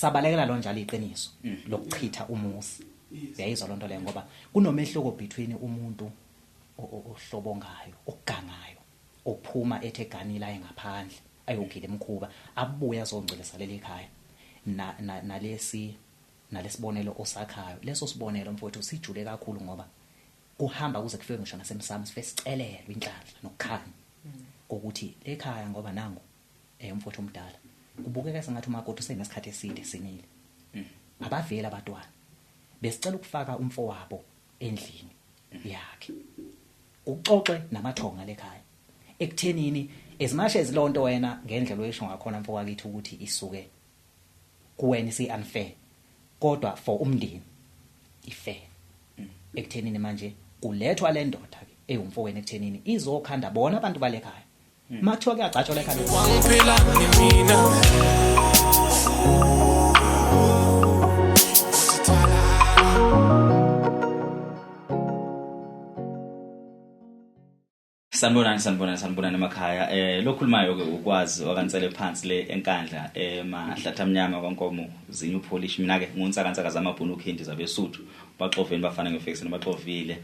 Sabalekela lo njalo iqiniso lokuchitha umuzi. Uyayizwa lonto leyo, ngoba kunomehluko between umuntu ohlobongayo, ogangayo, ophuma ethe ganile aye ngaphandle ayogila imkhuba, abuye azongcwelisa leli khaya, na nalesi nalesibonelo osakhayo. Leso sibonelo, mfowethu, sijule kakhulu, ngoba kuhamba kuze kufike ngisho nasemsamo, sifike sicelelwe inhlanhla nokukhanya kokuthi lekhaya, ngoba nangu umfowethu omdala kubukeka sengathi umakoti usenesikhathi eside sinile, abaveli abantwana, besicela ukufaka umfowabo endlini yakhe, uxoxe namathonga lekhaya ekuthenini. As much as lonto wena ngendlela oyisho ngakhona, mfokakithi, ukuthi isuke kuwena isi unfair, kodwa for umndeni ifair ekuthenini manje kulethwa le ndoda ke ewumfowenu ekuthenini izokhanda bona abantu balekhaya makuthiwa kuyagcatshwa lekhaya. Wangiphila mina. Sanibonani, sanibonani, sanibonani emakhaya. Lokhulumayo ke ukwazi wakansele phansi le enkandla emahlathi amnyama kwankomo zinye upolish. Mina ke nguntsakansaka zamabhunu ukhindi zabesuthu baxoveni bafana ngefekisi baxovile.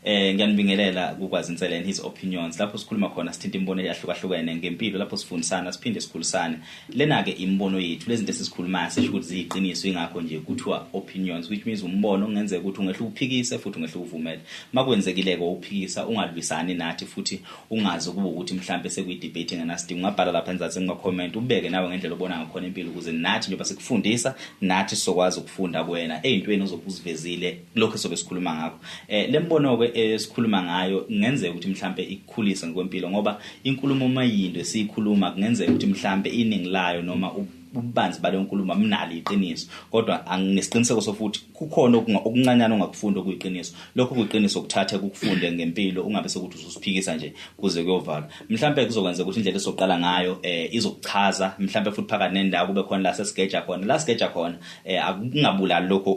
Ngiyanibingelela kukwazi Insele and his opinions, lapho sikhuluma khona sithinta imibono eyahlukahlukene ngempilo, lapho sifundisana siphinde sikhulisane. Lena ke imibono yethu, lezi zinto esizikhulumayo sisho ukuthi ziyiqiniso, ingakho nje kuthiwa opinions, which means umbono ongenzeka ukuthi ungehle uphikise futhi ungehle uvumele. Makwenzekile ke uphikisa, ungalwisani nathi futhi ungazi kuba ukuthi mhlambe sekuyi debate engenasidingo. Ungabhala lapha enzansi kuma comment, ubeke nawe ngendlela obona ngakhona impilo, ukuze nathi njengoba sikufundisa nathi sizokwazi ukufunda kuwena eyintweni ozobe uzivezile lokho esobe sikhuluma ngakho. Lembono ke esikhuluma ngayo kungenzeka ukuthi mhlambe ikukhulise ngokwempilo, ngoba inkulumo mayinto esiyikhuluma kungenzeka ukuthi mhlambe iningi layo noma ububanzi bale nkulumo amnalo iqiniso, kodwa anginesiqiniseko sofuthi kukhona okuncanyana ongakufunda okuyiqiniso. Lokho kuyiqiniso ukuthathe kukufunde ngempilo, ungabe sekuthi ususiphikisa nje kuze kuyovalwa. Mhlambe kuzokwenzeka ukuthi indlela esoqala ngayo izokuchaza, mhlambe futhi phakathi nendawo kube khona la sesigeja khona, la sigeja khona akungabulali lokho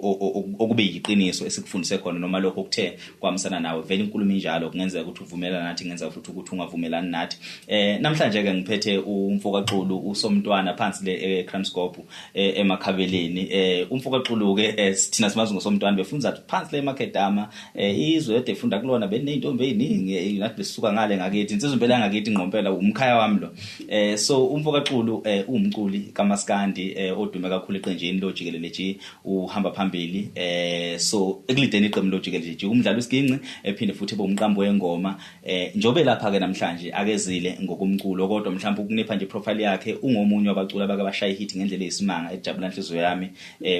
okube yiqiniso esikufundise khona noma lokho okuthe kwamisana nawe. Vele inkulumo injalo, kungenzeka ukuthi uvumelana nathi, kungenzeka futhi ukuthi ungavumelani nathi. Namhlanje ke ngiphethe umfokaXulu usomntwana phansi le eKranskop emakhabeleni. UmfokaXulu ke thina simazi ngosomntwana, befunza phansi le emakhedama, izwe ede efunda kulona benezintombi eziningi, nathi besisuka ngale ngakithi, insizwa impela ngakithi ngqompela, umkhaya wami lo. So umfokaXulu uwumculi kaMaskandi odume kakhulu eqenjini lo jikelele G, uhamba phambili so ekulideni iqembu lo jikelele G, umdlalo wesiginci, ephinde futhi ebe umqambi wengoma. Njobe lapha ke namhlanje akezile ngokumculo, kodwa mhlawumbe ukunipha nje profile yakhe, ungomunye wabaculi abake bashaya hit ngendlela eyisimanga ejabula inhliziyo yami,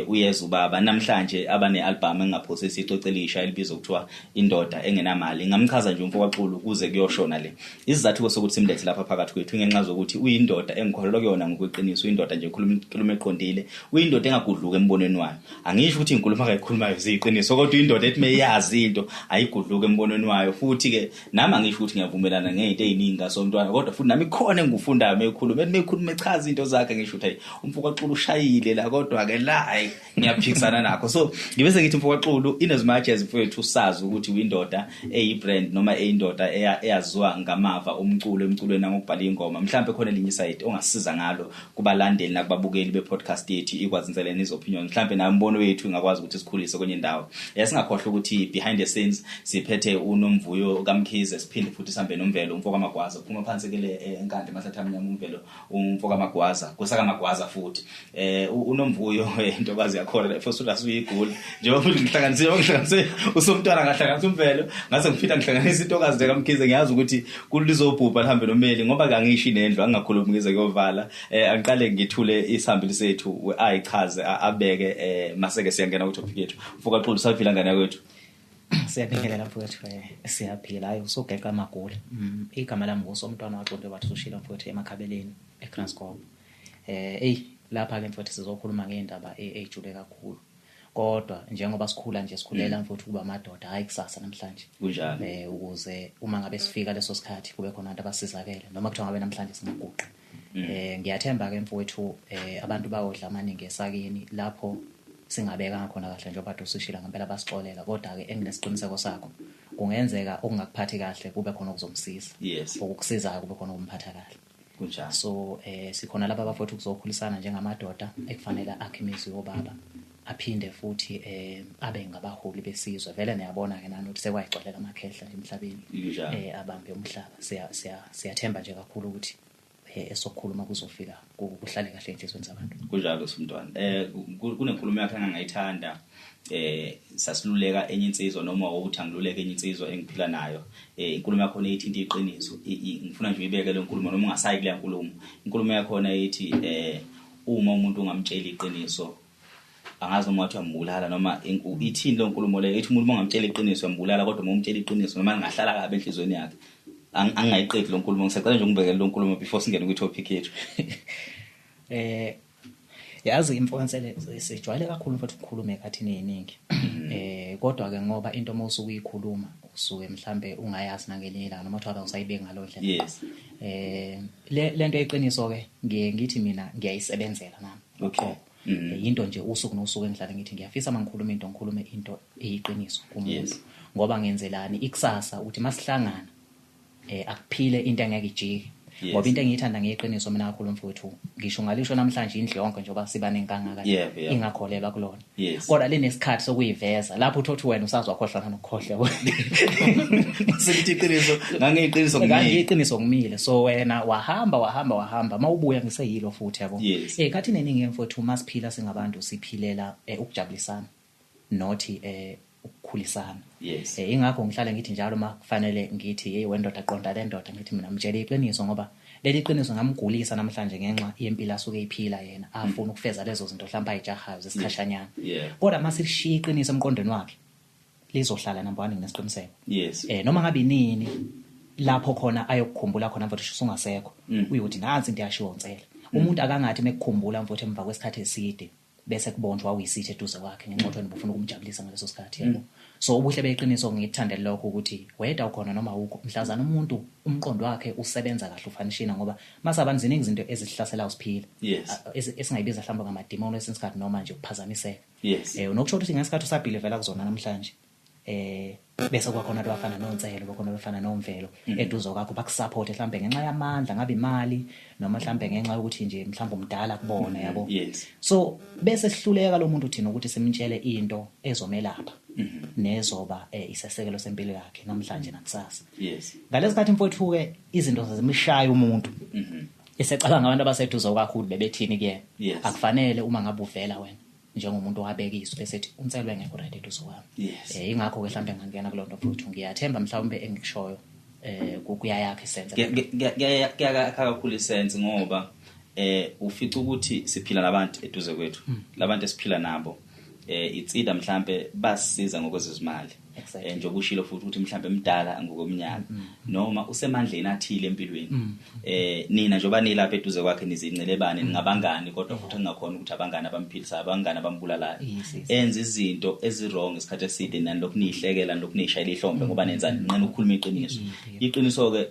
uyeza ubaba. Namhlanje abane album engaphosisi icwece elisha elibizwa kuthiwa Indoda Engenamali. Ngamchaza nje umfokaXulu kuze kuyoshona le. Isizathu sokuthi simlethe lapha phakathi kwethu ingenxa zokuthi uyindoda engikholelwa kuyona ngokweqiniso, uyindoda nje ekhuluma inkulumo eqondile, uyindoda engagudluki embonweni wayo. Angisho ukuthi inkulumo akayikhulumayo ziyiqiniso, kodwa uyindoda ethi meyazi into ayigudluki embonweni wayo. Futhi ke nami angisho ukuthi ngiyavumelana ngezinto eziningi ngasomntwana, kodwa futhi nami ikhona engikufundayo meyikhuluma, ethi meyikhuluma echaza into zakhe ngisho ukuthi hayi, umfokaXulu ushayile la, kodwa ke la hayi, ngiyaphikisana nakho. So ngibe sengithi mfokaXulu, in as much as mfowethu sazi ukuthi uyindoda eyi-brand noma eyindoda eyaziwa ngamava omculo emculweni nangokubhala ingoma, mhlawumbe khona elinye isayidi ongasiza ngalo kubalandeli nakubabukeli be-podcast yethu ikwazi Insele and his opinion, mhlawumbe nayo umbono wethu ingakwazi ukuthi sikhulise kwenye indawo. Singakhohlwa ukuthi behind the scenes siphethe uNomvuyo kaMkhize, siphinde futhi sihambe noMvelo umfo kaMagwaza, uphuma phansi kele enkandla emahlathi amnyama, uMvelo umfo kaMagwaza kusakaMagwaza. Futhi uNomvuyo, intokazi yakhona futhi usuyigula, njengoba futhi ngihlanganisile, ngihlanganise usomntwana, ngahlanganisa uMvelo, ngase ngiphinda ngihlanganisa intokazi nje kaMkhize. Ngiyazi ukuthi kulizobhubha lihambe nomeli, ngoba kangisho inendlu, angingakhulumi ngize kuyovala. Angiqale ngithule isihambili sethu ayichaze, abeke, maseke siyangena ku topic yethu. MfokaXulu, saphila ngane yakwethu? Siyabingelela mfowethu, siyaphila. Hayi, usugeqa amagula. Igama lami ngusomntwana waxonto wathi usushilo mfowethu, emakhabeleni eKranskop. Ey, lapha ke mfowethu sizokhuluma ngeindaba ejule kakhulu. Kodwa njengoba sikhula nje sikhulela mfowethu kuba amadoda, hayi kusasa namhlanje. Kunjalo. Ukuze uma ngabe sifika leso sikhathi kube khona abantu abasizakele, noma kuthiwa ngabe namhlanje singaguqa. Ngiyathemba ke mfowethu abantu bayodla amaningi esakeni lapho singabeka ngakhona kahle, njengoba usishila ngempela basixolela, kodwa ke enginesiqiniseko sakho kungenzeka okungakuphathi kahle kube khona okuzomsiza, okukusizayo kube khona okumphatha kahle. Kunjalo. So sikhona lapha abafowethu kuzokhulisana njengamadoda ekufanele akhe imizi yobaba, aphinde futhi abe ngabaholi besizwe. Vele niyabona ke nani ukuthi sekwayigcwalela amakhehla emhlabeni, abambe umhlaba. Siyathemba nje kakhulu ukuthi esokukhuluma kuzofika kuhlale kahle enhlizweni zabantu. Kunjalo simntwana. Kunenkulumo yakhe engangayithanda, sasiluleka enye insizwa, noma ukuthi angiluleke enye insizwa engiphila nayo. Inkulumo yakho ithinta iqiniso. Ngifuna nje uyibeke le nkulumo noma ungasayi kule nkulumo. Inkulumo yakho ithi uma umuntu ungamtsheli iqiniso, angazi noma wathi uyambulala noma ithini le nkulumo leyo, ithi umuntu ungamtsheli iqiniso uyambulala, kodwa uma umtshela iqiniso noma lingahlala kabi enhlizweni yakhe. Angingayiqedi lo nkulumo, ngisacela nje ukubekela lo nkulumo before singene kwi-topic yethu. Yazi imfonsele sijwayele kakhulu mfowethu ukukhuluma ekathini eziningi. Kodwa ke ngoba into uma usuke uyikhuluma usuke mhlambe ungayazi nangelinye ilanga, noma kuthiwa usayibeka ngaloo ndlela. Yes. Lento eyiqiniso ke ngiye ngithi mina ngiyayisebenzela nami. Okay. Into nje usuku nosuku engihlale ngithi ngiyafisa mangikhuluma into, ngikhulume into eyiqiniso kumuntu. Yes. Ngoba ngenzelani ikusasa ukuthi masihlangana akuphile into engeke ijike. Yes. Ngoba into engiyithanda ngeqiniso mina kakhulu mfowethu, ngisho ngalisho namhlanje indlu yonke njengoba siba nenkanga kanje, ingakholelwa kulona. Yes. Kodwa linesikhathi sokuyiveza lapho uthothi wena usazwa khohlwa nokukhohlwa. Sithi iqiniso, ngangiyiqiniso ngimile. Ngangiyiqiniso ngimile. So wena wahamba mawubuya ngiseyilo futhi yabo. Yes. Kathi neningi mfowethu masiphila singabantu siphilela ukujabulisana nothi ukukhulisana. Yes. Ingakho ngihlale ngithi njalo makufanele ngithi hey wendoda qonda le ndoda, ngithi mina mtshele iqiniso, ngoba leli qiniso ngamgulisa namhlanje ngenxa yempilo asuke eyiphila yena, afuna ukufeza lezo zinto mhlawumbe ayijahayo zesikhashanyana. Kodwa masilishiya iqiniso emqondweni wakhe lizohlala number 1 nginesiqiniseko. Yes. Noma ngabe inini lapho khona ayokukhumbula khona mfowethu usungasekho, uyothi nansi into yashiwo Nsele. Umuntu akangathi mekukhumbula mfowethu emva kwesikhathi eside bese kubonjwa uyisithe eduze kwakhe ngenxa yokuthi ubufuna ukumjabulisa ngaleso sikhathi, yabo. So ubuhle beqiniso ngikuthandela lokho ukuthi weda ukhona noma awukho, mhlazana umuntu umqondo wakhe usebenza kahle ufanishina, ngoba masabantu ziningi izinto ezihlaselayo siphila. Yes. Esingayibiza mhlawumbe ngamadimoni esinye isikhathi noma nje ukuphazamiseka. Yes. Nokusho ukuthi ngesikhathi usabhile vela kuzona namhlanje, bese kwakhona abafana noNsele, bakhona abafana noMvelo eduze kwakho bakusupport mhlambe ngenxa yamandla, ngabe imali noma mhlambe ngenxa yokuthi nje mhlambe umdala kubona, yabo. Yes. So bese sihluleka lo muntu thina ukuthi simtshele into ezomelapha nezoba isesekelo sempilo yakhe namhlanje nakusasa. Yes. Ngalesikhathi mfowethu ke izinto zimshaya umuntu. Esecabanga abantu abaseduze kakhulu bebethini kuyena. Yes. Akufanele uma ngabe uvela wena njengomuntu owabekiswa bese ethi uNsele engekho right eduze kwami. Yes. Ingakho ke mhlambe ngangena kulonto mfowethu, ngiyathemba mhlawumbe engikushoyo kuyayakha isense. Kuyakha kakhulu isense, ngoba ufica ukuthi siphila nabantu eduze kwethu. Labantu esiphila nabo itsida mhlambe basisiza ngokwezezimali. Exactly. Njengoba ushilo futhi ukuthi mhlambe mdala ngokweminyaka noma usemandleni athile empilweni. Nina njengoba nilapha eduze kwakhe nizincelebane, ningabangani, kodwa futhi engakhona ukuthi abangani abamphilisa, abangani abambulalayo. Yes, yes. Enza izinto ezi-wrong isikhathi eside, nani lokhu niyihlekela, lokhu niyishayela ihlombe, ngoba nenzani? Ninqena ukukhuluma iqiniso. Iqiniso ke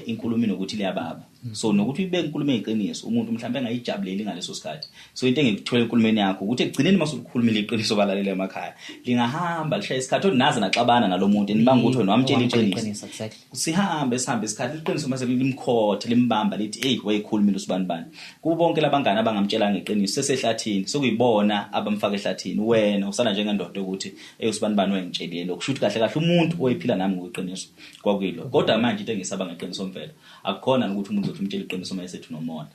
inkulumo inokuthi liyababa. So nokuthi uyibeke inkulumo eyiqiniso, umuntu mhlawumbe engayijabuleli ngaleso sikhathi. So into engikuthola enkulumeni yakho ukuthi ekugcineni uma usukhulumile iqiniso balalele emakhaya, lingahamba lishaya isikhathi onaze naxabana nalomuntu enibanga ukuthi wena wamtshela Wamtshela iqiniso. iqiniso, exactly. Sihambe sihambe isikhathi iqiniso mase limkhothe limbamba lithi hey wayekhulumile usibani bani. Kubo bonke labangani abangamtshela ngeqiniso sesehlathini, sokuyibona abamfaka ehlathini, wena usala njengendoda ukuthi hey usibani bani wengitshelile lokho. Kusho ukuthi kahle kahle umuntu oyiphila nami ngokweqiniso kwakuyilo. Kodwa manje into engisaba ngeqiniso mvelo, akukhona ukuthi umuntu uzothi umtshela iqiniso uma esethu nomona.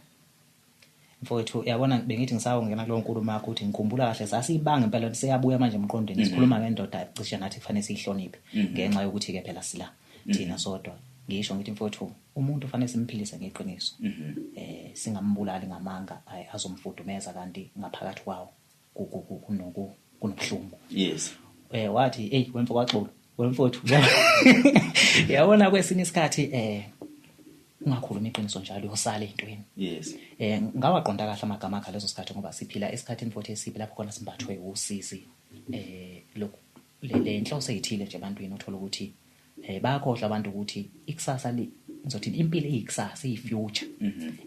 Mfowethu, uyabona bengithi ngisawungena kulowo nkulumo yakho ukuthi ngikhumbula kahle sasiyibanga impela siyabuya manje emqondweni, sikhuluma ngendoda cishe ngathi kufanele siyihloniphe ngenxa yokuthi ke phela sila thina sodwa. Ngisho ngithi mfowethu umuntu ufanele simphilise ngeqiniso. Singambulali ngamanga azomfudumeza kanti ngaphakathi kwawo kunobuhlungu. Yes. Wathi hey wemfo kwaXulu, wemfowethu. Yabona kwesinye isikhathi ungakhuluma iqiniso njalo uyosala entweni. Yes. Ngawaqonda kahle amagama akhe leso sikhathi, ngoba siphila esikhathini futhi esibi lapho khona simbathwe usizi lokhu le nhloso ezithile nje ebantwini, uthola ukuthi bayakhohlwa abantu ukuthi ikusasa li ngizothi impilo iyikusasa, iyi-future.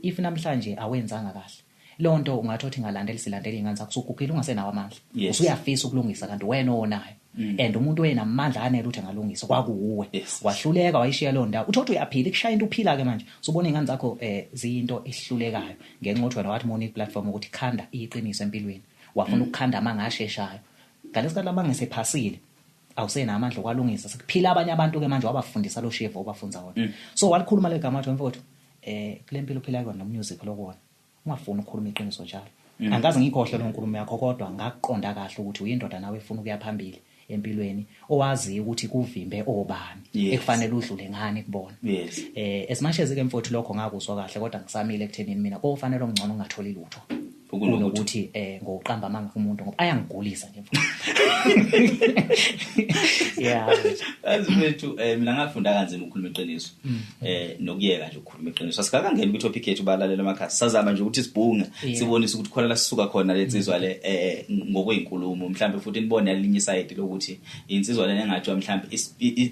If namhlanje awenzanga kahle Lonto ungathi uthi ngalandela silandela ingane zakho usugugile ungasenawo amandla. Usuyafisa ukulungisa kanti wena onayo. And umuntu oyenamandla anele ukuthi angalungisa kwakuwe. Wahluleka wayishiya leyo ndawo. Uthi uyaphila ikushaya into uphila ke manje. Usubona ingane zakho ziyinto ehlulekayo ngenxa yokuthi wena wathi moni platform ukuthi khanda iqiniso empilweni. Wafuna ukukhanda amanga asheshayo. Ngalesikhathi labanga sephasile awusenamandla okwalungisa sekuphila abanye abantu ke manje wabafundisa lo shevu obafunza wona. So walikhuluma le gama wathi mfowethu kule mpilo uphila kuyona no music lokuwona ungafuni ukukhuluma iqiniso njalo. Angaze ngikhohle lo nkulumo yakho kodwa ngakuqonda kahle ukuthi uyindoda nawe efuna ukuya phambili empilweni owaziyo ukuthi kuvimbe obani ekufanele udlule ngani kubona. As much as ke mfowethu lokho ngakuzwa kahle kodwa ngisamile ekuthenini mina kofanele ongcono ungatholi lutho kunokuthi ngokuqamba amanga kumuntu ngoba ayangigulisa nje mfowethu. Yeah. Azi mfethu mina ngafunda kanzima ukukhuluma iqiniso. Nokuyeka nje ukukhuluma iqiniso. Asikakangeni kwi topic yethu balalela emakhaya. Sazama nje ukuthi sibhunge sibonise ukuthi khona la sisuka khona lensizwa le ngokweyinkulumo mhlambe futhi nibone elinye side lokuthi insizwa le engathi mhlambe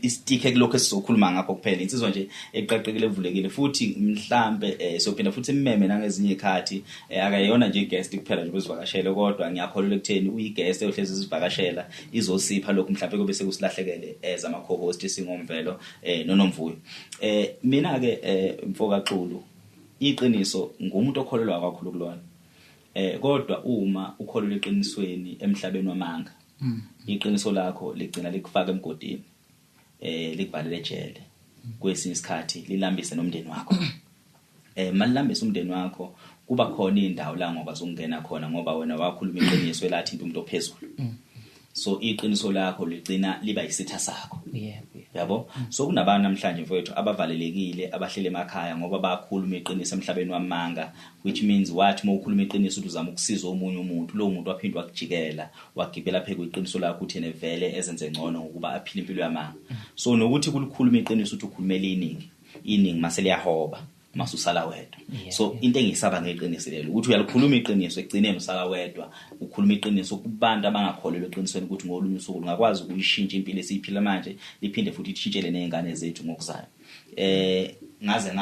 istike kulokho esizokhuluma ngakho kuphela. Insizwa nje eqaqekile evulekile futhi mhlambe siyophinda futhi imeme nangezinye izikhathi akayona nje guest kuphela nje bezivakashele kodwa ngiyakholelwa ekutheni uyi-guest eyohlezi izivakashela izosipha lokhu mhlawumbe kube sekusilahlekele as ama co-host singomvelo noNomvuyo. Mina ke mfoka Xulu iqiniso ngumuntu okholelwa kakhulu kulona. Kodwa uma ukholelwa eqinisweni emhlabeni wamanga iqiniso lakho ligcina likufaka emgodini likuvalele ejele kwesinye isikhathi lilambise nomndeni wakho. Malilambise umndeni wakho kuba khona indawo la ngoba zokungena khona ngoba wena wakhuluma iqiniso elathi umuntu ophezulu. So iqiniso lakho ligcina liba isitha sakho. Yabo? So kunabantu namhlanje mfowethu abavalelekile abahlele emakhaya ngoba bakhuluma iqiniso emhlabeni wamanga, which means wathi uma ukhuluma iqiniso uthi uzama ukusiza omunye umuntu, lo muntu waphindwa wakujikela wagibela pheke iqiniso lakho uthi yena vele ezenze ngcono ngokuba aphile impilo yamanga. So nokuthi kulikhuluma iqiniso uthi ukhulumela iningi, iningi mase liyahoba masusala wedwa. So into engisaba ngeqiniso lelo ukuthi uyalikhuluma iqiniso ekugcineni usala wedwa, ukhuluma iqiniso kubantu abangakholelwa eqinisweni ukuthi ngolunye usuku lungakwazi ukuyishintsha impilo esiyiphila manje liphinde futhi lishintshele nezingane zethu ngokuzayo. Ngaze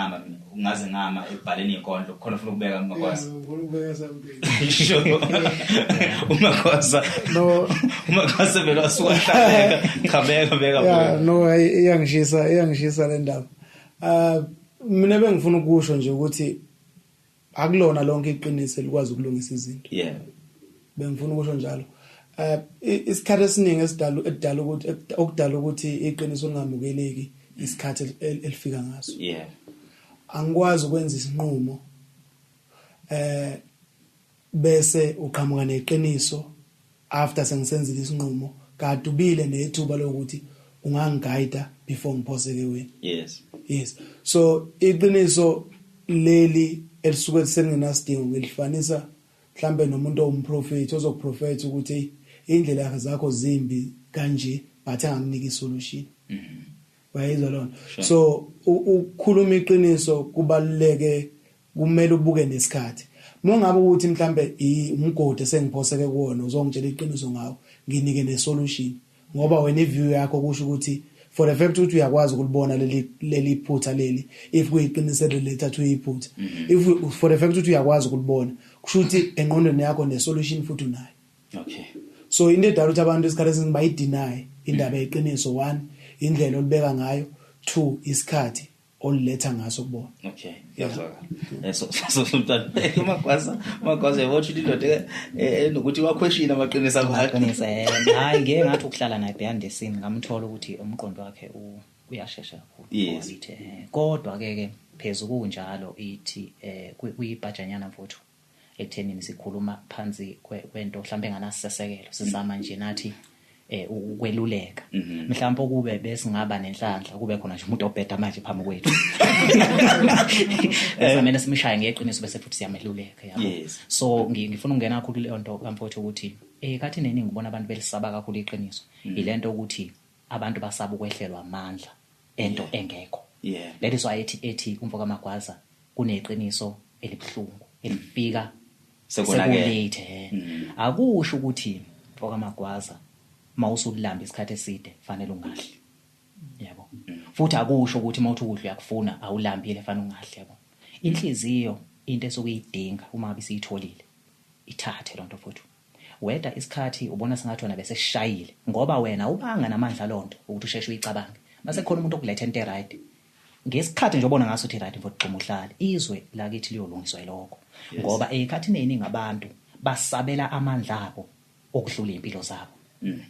ngama ekubhaleni inkondlo khona ufuna ukubeka uMagwaza. Ngifuna ukubeka something. Sure. uMagwaza. No. uMagwaza vele wasuka hlabeka. Cha beka. Yeah, no iyangishisa le ndaba. Mina bengifuna ukusho nje ukuthi akulona lonke iqiniso elikwazi ukulungisa izinto. Bengifuna ukusho njalo. Isikhathi esiningi esidala ukuthi okudala ukuthi iqiniso lingamukeleki isikhathi elifika ngaso. Angikwazi ukwenza isinqumo bese uqhamuka neqiniso after sengisenzile isinqumo kade ubile nethuba lokuthi ungangiguide before ngiphoseke wena. Yes. So iqiniso leli elisuke sengenasidingo ngilifanisa mhlambe nomuntu owumprofeti ozokuprofetha ukuthi indlela zakho zimbi kanje but angakunika isolution. Wayizwa lona. So ukukhuluma iqiniso kubaluleke, kumele ubuke nesikhathi. Mongabe ukuthi mhlambe umgodi esengiphoseke kuwona uzongitshela iqiniso ngawo nginike nesolution ngoba wena iview yakho kusho ukuthi for the fact ukuthi uyakwazi ukulibona leli phutha leli if kuyiqiniso lethathu iphutha if for the fact ukuthi uyakwazi ukulibona kusho ukuthi engqondweni yakho nesolution futhi unayo. Okay. So into edala ukuthi abantu isikhathi esiningi bayideny indaba yeqiniso, 1 indlela olibeka ngayo, 2 isikhathi oluletha ngaso kubona. Okay, ngiyazwakala. So Sultan uMagwaza yabo uthi indoda enokuthi waquestion amaqiniso akho. Amaqiniso hayi ngeke ngathi ukuhlala naye behind the scene ngamthola ukuthi umqondo wakhe uyashesha kakhulu. Kodwa ke phezulu kunjalo ithi kuyibhajanyana mfowethu ekuthenini sikhuluma phansi kwento mhlambe enganasisekelo sizama nje nathi ukweluleka mhlawumbe kube besingaba nenhlanhla kube khona nje umuntu obheda manje phambi kwethu esamele simshaye ngeqiniso bese futhi siyameluleka yabo. So ngifuna ukungena kakhulu kuleyo nto kamfowethu ukuthi kathi neningi ngibona abantu belisaba kakhulu iqiniso ilento ukuthi abantu basaba ukwehlelwa amandla ento engekho. That is why ethi umfo kaMagwaza kuneqiniso elibuhlungu elifika sekulate. Akusho ukuthi mfo kaMagwaza mawusulamba isikhathi eside fanele ungadli yabo. Futhi akusho ukuthi mawuthi ukudla uyakufuna awulambile fanele ungadli yabo. Inhliziyo Into esokuyidinga uma ngabe siyitholile, ithathe lonto futhi. Weda isikhathi ubona sengathi wena bese sishayile, ngoba wena ubanga namandla lonto ukuthi usheshe uyicabange. Mase khona umuntu okuletha into right. Ngesikhathi nje obona ngaso ukuthi right mfowethu, gxuma uhlale. Izwe lakithi liyolungiswa yilokho. Ngoba ezikhathini eziningi abantu basabela amandla abo okudlula impilo zabo.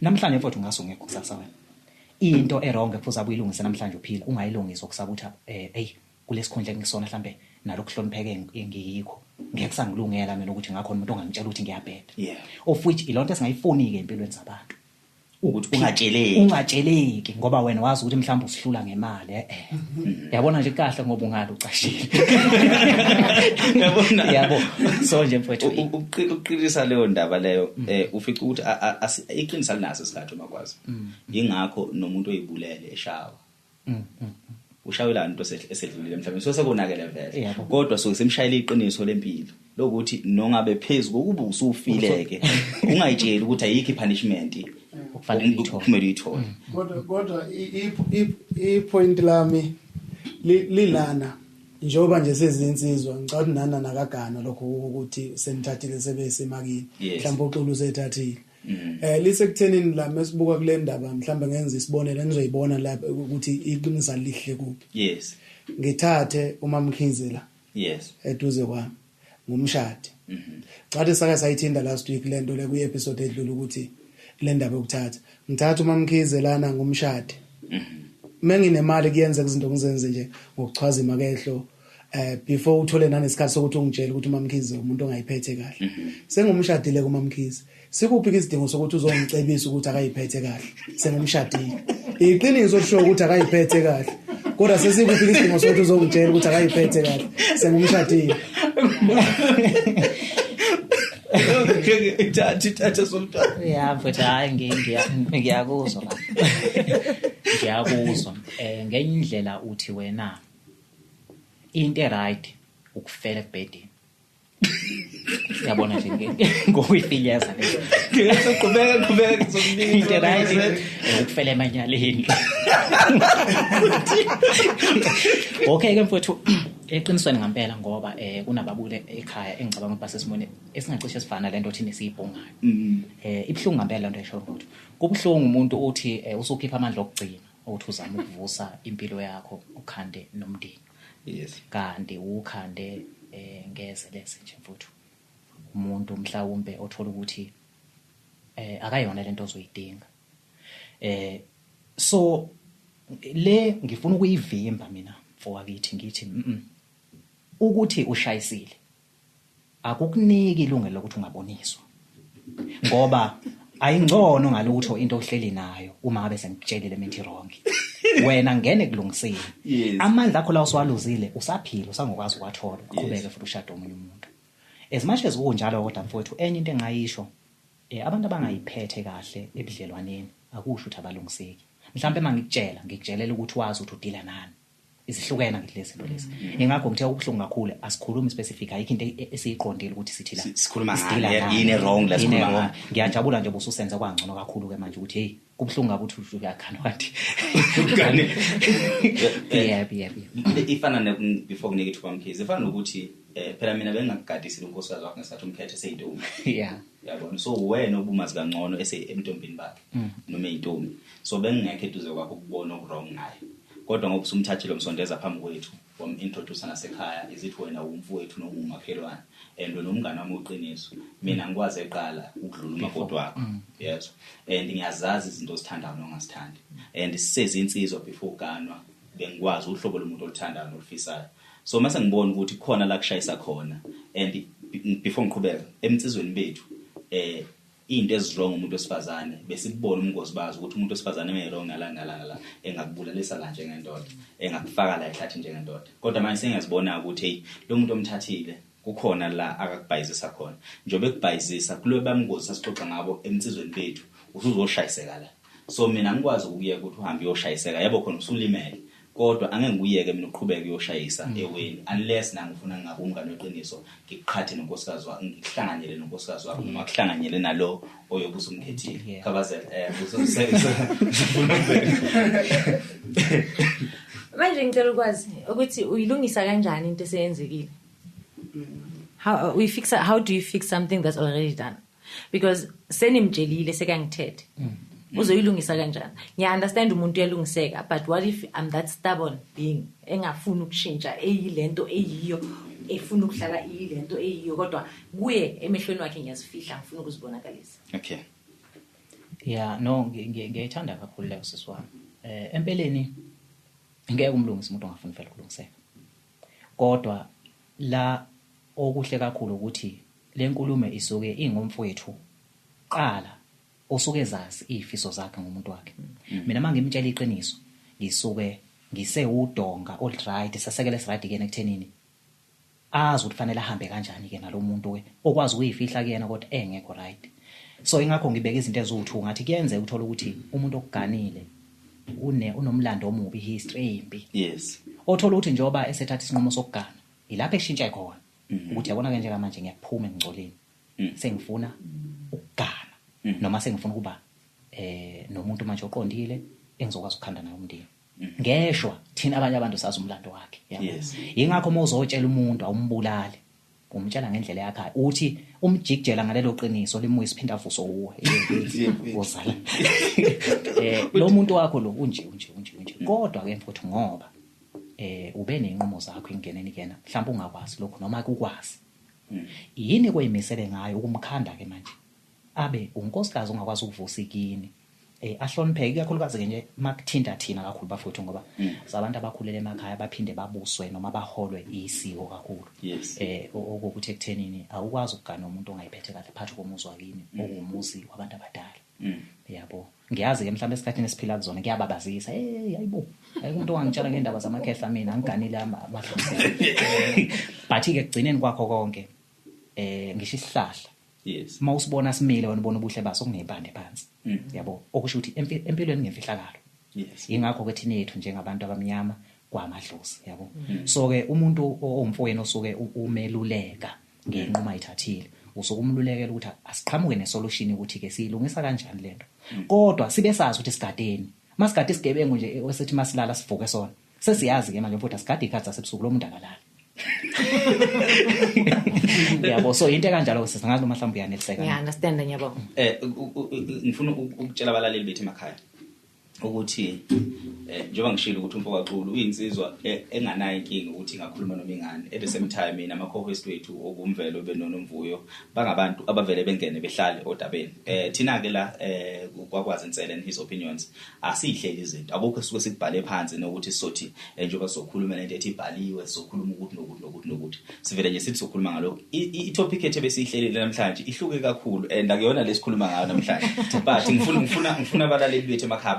Namhlanje mfowethu ngaso ngekho kusasa wena. Into e-wrong ekufuze abuyilungise namhlanje uphila, ungayilungisa okusaba ukuthi hey, kulesikhundla engisona mhlambe nalokuhlonipheke engiyikho, ngeke kusangilungela mina ukuthi ngakhona umuntu ongangitshela ukuthi ngiyabheda. Of which ilonto esingayifuni ke empilweni zabantu. Ukuthi ungatsheleki. Ungatsheleki ngoba wena wazi ukuthi mhlawumbe usihlula ngemali. Yabona nje kahle ngoba ungalo ucashile. Yabona. Yabo. So nje mfowethu Uqinisa leyo ndaba leyo, ufica ukuthi iqinisa linaso isikhathi umakwazi. Ingakho nomuntu oyibulele eshawa. Ushawela into esedlulile emhlabeni, so sekonakele vele. Kodwa so simshayela iqiniso lempilo lokuthi nongabe phezulu kokuba usufileke ungayitsheli ukuthi ayikho ipunishment okufanele uyithole. Kumele uyithole. Kodwa i point lami lilana, njengoba nje sezinsizwa, ngicabanga ukuthi nana nakagana lokho ukuthi senithathile sebesemakini, mhlawumbe uXulu usethathile. Lisekuthenini la mesibuka kule ndaba, mhlawumbe ngenza isibonelo nizoyibona lapha ukuthi iqinisa lihle kuphi. Ngithathe uMamkhize la. Eduze kwami ngumshadi. Cathi sake sayithinda last week lento le kwi episode edlule ukuthi le ndaba yokuthatha. Ngithatha uMamkhize lana ngumshadi. Menginemali kuyenzeka izinto ngizenze nje ngokuchwaza imakehlo, before uthole nanesikhathi sokuthi ungitshele ukuthi uMamkhize umuntu ongayiphethe kahle. Sengumshadile kuMamkhize. Sikuphi isidingo sokuthi uzongicebisa ukuthi akayiphethe kahle? Sengumshadile. Iqiniso lisho ukuthi akayiphethe kahle. Kodwa sesikuphi isidingo sokuthi uzongitshela ukuthi akayiphethe kahle? Sengumshadile. Ithatha somntwana. Yeah, mfowethu, hayi, ngiyakuzwa la. Ngiyakuzwa. Ngenye indlela uthi wena into right ukufela ebhedini. Yabona nje ngokuyifinyeza le. Ngizoqhubeka, qhubeka, ngizokunika Into right ukufela emanyaleni. Okay ke mfowethu, eqinisweni ngempela ngoba kunababule ekhaya engicabanga ukuthi basesimweni esingacishe sifana lento thina esiyibhongayo. Ibhlungu ngempela lento esho mfowethu. Kubhlungu umuntu uthi usukhipha amandla okugcina ukuthi uzame ukuvusa impilo yakho ukhande nomndeni. Kanti ukhande ngeze lese nje mfowethu. Umuntu mhlawumbe othola ukuthi akayona lento ozoyidinga. So le ngifuna ukuyivimba mina mfowakithi, ngithi ukuthi ushayisile akukuniki ilungelo lokuthi ungaboniswa, ngoba ayingcono ngalutho into ohleli nayo uma ngabe sengikutshelile mina wrong. Wena ngene kulungiseni. Amandla akho lawo uswaluzile, usaphila, usangokwazi ukwathola, uqhubeke futhi ushade omunye umuntu. As much as kunjalo kodwa mfowethu, enye into engayisho, abantu abangayiphethe kahle ebudlelwaneni akusho ukuthi abalungiseki. Mhlawumbe mangikutshela, ngikutshelela ukuthi wazi ukuthi udila nani. Izihlukene ngithi lezi zinto lezi. Ingakho ngithe ubuhlungu kakhulu, asikhulumi specific, ayikho into esiyiqondile ukuthi sithi la. Sikhuluma Sidila ngani, ngani. yini wrong la Yini sikhuluma wrong. ngani. Ngiyajabula nje ubususenza kwangcono kakhulu ke manje ukuthi hey, kubuhlungu kabi ukuthi uyakhana kanti. Kani. Yebo, yebo, yebo. Ifana ne before kunike ithuba Mkhize, ifana nokuthi phela mina bengingakugadisile unkosikazi wakhe ngesikhathi umkhethe eseyintombi. Yabona, so wena obumazi kangcono ese emntombini bakhe noma eyintombi. So bengingekho eduze kwakho ukubona okwrong ngaye. Kodwa ngoba usumthathile umsondeza phambi kwethu, wamintroduce nasekhaya, izithi wena umfowethu noma umakhelwane and wena umngane wami oqiniso. Mina ngikwazi eqala ukudlula umakoti wakho. Yezwa. And ngiyazazi izinto ozithandayo nongazithandi. And sisezinsizwa before uganwa, bengikwazi uhlobo lomuntu oluthandayo nolufisayo. So mase ngibona ukuthi khona la kushayisa khona, and before ngiqhubeka emnsizweni bethu, into eziwrong umuntu wesifazane besibona umngozi bazo ukuthi umuntu wesifazane eme wrong ngala ngala ngala engakubulalisa la njengendoda, engakufaka la ehlathi njengendoda. Kodwa manje sengiyazibona ukuthi hey, lo muntu omthathile kukhona la akakubhayizisa khona. Njengoba ekubhayizisa kulo bamngozi sasixoxa ngabo emnsizweni bethu, usuzoshayiseka la. So mina ngikwazi ukuyeka ukuthi uhambe uyoshayiseka, yebo khona usulimele, kodwa angeke ngikuyeke mina uqhubeke uyoshayisa eweni unless nami ngifuna ngabe umngane weqiniso, ngikuqhathe nonkosikazi wakho, ngikuhlanganyele nonkosikazi wakho, noma kuhlanganyele nalo oyobe usumkhethile. Khabazela, ufuna ukubheka. Manje ngicela ukwazi ukuthi uyilungisa kanjani into eseyenzekile. How we fix how do you fix something that's already done? Because senimtshelile, sekangithethe, uzoyilungisa kanjani? Ngiya understand umuntu uyalungiseka, but what if I'm that stubborn being engafuni ukushintsha, eyilento eyiyo, efuna ukuhlala iyilento eyiyo, kodwa kuye emehlweni wakhe ngiyazifihla, ngifuna ukuzibonakalisa? Okay. Yeah, no, ngiyayithanda kakhulu leyo, sisi wami. Empeleni ngeke umlungise umuntu ongafuni vele ukulungiseka. Kodwa la okuhle kakhulu ukuthi le nkulumo isuke ingomfowethu qala osuke ezazi izifiso zakhe ngomuntu wakhe. Mina mangimtshela iqiniso, ngisuke ngise udonga all right, sasekele right ke ekuthenini azi ukuthi fanele ahambe kanjani ke nalomuntu ke okwazi ukuyifihla kuyena kodwa engekho right. So ingakho ngibeka izinto eziwu2, ngathi kuyenzeka uthola ukuthi umuntu okuganile unomlando omubi, history embi. Othola ukuthi njengoba esethatha isinqumo sokugana, ilapho eshintshe khona ukuthi yabona ke njengamanje ngiyaphuma engcoleni, sengifuna ukugana noma sengifuna ukuba nomuntu manje oqondile engizokwazi ukukhanda naye umndeni. Ngeshwa thina abanye abantu sazi umlando wakhe, yabo. Ingakho uma uzotshela umuntu awumbulali, umtshela ngendlela yakhe, uthi umjikijela ngalelo qiniso limuye siphinda avuso uwe uzala lo muntu wakho lo unje unje unje unje. Kodwa ke mfowethu, ngoba ube nezinqumo zakho ingeneni kuyena, mhlawumbe ungakwazi lokho noma akukwazi, yini kuyimisele ngayo ukumkhanda ke manje abe unkosikazi ongakwazi ukuvusa ikini, ahlonipheke, ikakhulukazi ke nje makuthinta thina kakhulu bafowethu, ngoba sabantu abakhulele emakhaya baphinde babuswe noma baholwe isiko kakhulu. Okuthi ekuthenini awukwazi ukugana umuntu ongayiphethe kahle phakathi komuzi wakini, okuwumuzi wabantu abadala. Yabo, ngiyazi ke mhlawumbe esikhathini esiphila kuzona kuyababazisa, hey, hayibo, ayikho umuntu ongangitshela ngendaba zamakhehla, mina angiganile amadlozi. But ke kugcineni kwakho konke, ngisho isihlahla, uma usibona simile wena ubona ubuhle baso, kunempande phansi, yabo, okusho ukuthi empilweni ngemfihlakalo. Ingakho ke thina yethu njengabantu abamnyama kwamadlozi, yabo. So ke umuntu owumfowenu osuke umeluleka ngenquma ayithathile, usuke umlulekela ukuthi asiqhamuke nesolution ukuthi ke siyilungisa kanjani lento, kodwa sibe sazi ukuthi sigadeni. Masigade isigebengu nje esithi masilala sivuke sona, sesiyazi ke manje futhi asigade ikhathi zasebusuku, lo muntu akalala, yabo. So into ekanjalo, sisingazi noma mhlawumbe uyaneliseka. Ngiya understand, ngiyabonga. Ngifuna ukutshela abalaleli bethu emakhaya ukuthi njengoba ngishilo ukuthi umfo kaXulu uyinsizwa enganayo inkinga ukuthi ingakhuluma noma ingane. At the same time, mina ama co-host wethu okumvelo benonomvuyo bangabantu abavele bengene behlale odabeni. Thina ke la kwakwazi Insele and his opinions asihleli izinto, akukho esuke sikubhale phansi nokuthi sizothi njengoba sizokhuluma lento ethi ibhaliwe, sizokhuluma ukuthi nokuthi nokuthi nokuthi, sivele nje sithi sizokhuluma ngalokho. I-topic ethu ebesiyihlelile namhlanje ihluke kakhulu and akuyona lesikhuluma ngayo namhlanje, but ngifuna abalaleli bethu emakhaya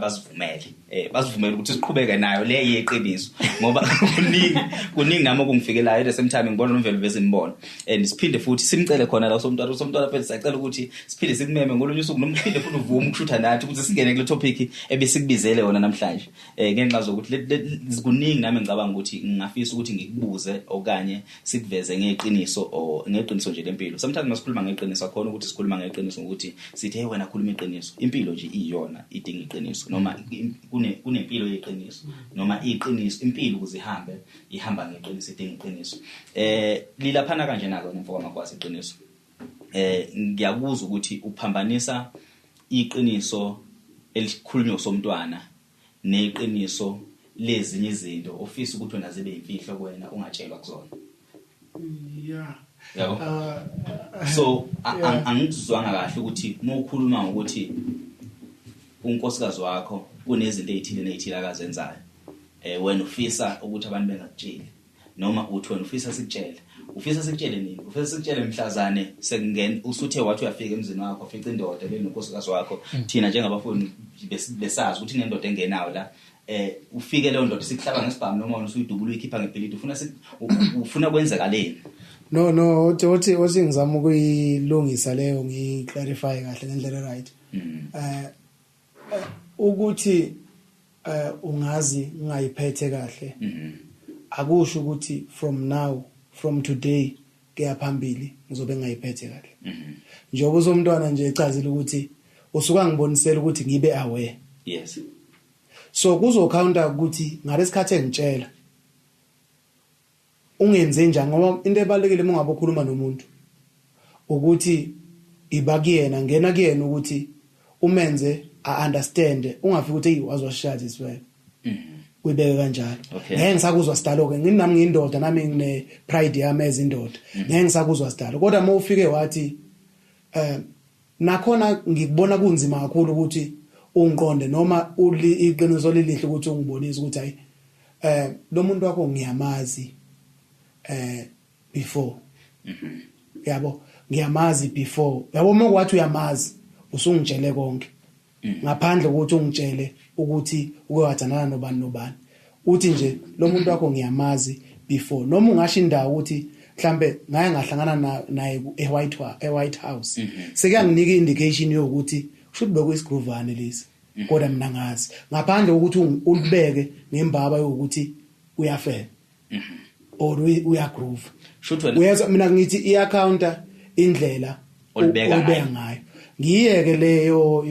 bazivumele ukuthi siqhubeke nayo le yeqiniso, ngoba kuningi kuningi nami okungifikelayo. At the same time ngibona nomvelo bezimbono and siphinde futhi simcele khona la usomntwana phela, siyacela ukuthi siphinde sikumeme ngolunye usuku noma uphinde futhi uvume ukushutha nathi ukuthi singene kule topic ebesikubizele yona namhlanje, ngenxa zokuthi kuningi nami ngicabanga ukuthi ngingafisa ukuthi ngikubuze okanye sikuveze ngeqiniso or ngeqiniso nje lempilo. Sometimes masikhuluma ngeqiniso, akhona ukuthi sikhuluma ngeqiniso ngokuthi sithi, "Hey wena, khuluma iqiniso." Impilo nje iyona idinga iqiniso, noma kunempilo yeqiniso, noma iqiniso impilo ukuze ihambe ihamba ngeqiniso, idinga iqiniso. Lilaphana kanje nako nemfo kaMagwazi iqiniso. Ngiyakuzwa ukuthi uphambanisa iqiniso elikhulunywa somntwana neqiniso lezinye izinto ofisa ukuthi wena zibe imfihlo kuwena, ungatshelwa kuzona. Yabo. So angikuzwanga kahle ukuthi uma ukhuluma ngokuthi unkosikazi wakho kunezinto ezithile nezithile akazenzayo, wena ufisa ukuthi abantu bengakutsheli, noma uthi wena ufisa sikutshele, ufisa sikutshele nini? Ufisa sikutshele mhlazane sekungena usuthe wathi uyafika emzini wakho, ufica indoda benonkosikazi wakho? Thina njengabafuni besazi ukuthi inendoda engenayo la, ufike leyo ndoda sikuhlaba ngesibhamu noma wena usuyidubula uyikhipha ngebhilidi, ufuna kwenzekaleni? No, uthi ngizama ukuyilungisa leyo, ngiclarify kahle ngendlela right. Ukuthi ungazi ngayiphethe kahle akusho ukuthi from now, from today kuya phambili ngizobe ngayiphethe kahle. Njengoba usomntwana nje echazile ukuthi usuka ngibonisela ukuthi ngibe aware. So kuzocounta ukuthi ngalesikhathi engitshela. Ungenze njani, ngoba into ebalekile uma ungabe ukhuluma nomuntu ukuthi iba kuyena, ngena kuyena ukuthi umenze a-understand, ungafiki ukuthi hey wazwashaya this way. Uyibeke kanjalo. Ngeke ngisakuzwa sidalo ke, nginami ngiyindoda, nami ngine pride yami ezindoda. Ngeke ngisakuzwa sidalo. Kodwa uma ufike wathi nakhona ngikubona kunzima kakhulu ukuthi ungiqonde noma iqiniso lilihle ukuthi ungibonise ukuthi hayi lo muntu wakho ngiyamazi before. Yabo, ngiyamazi before. Yabo, uma kwathi uyamazi usungitshele konke. Ngaphandle ukuthi ungitshele ukuthi uke wathandana nobani nobani. Uthi nje lo muntu wakho ngiyamazi before. Noma ungasho indawo ukuthi mhlambe ngaye ngahlangana naye eWhite House. Sekuyanginika indication yokuthi kusho ukuthi bekuyisigrovane lesi. Kodwa mina ngazi. Ngaphandle ukuthi ulibeke ngembaba yokuthi uyafela. Or uyagroove. Uyezwa, mina ngithi iyacounter indlela olibeka ngayo. Ngiyeke leyo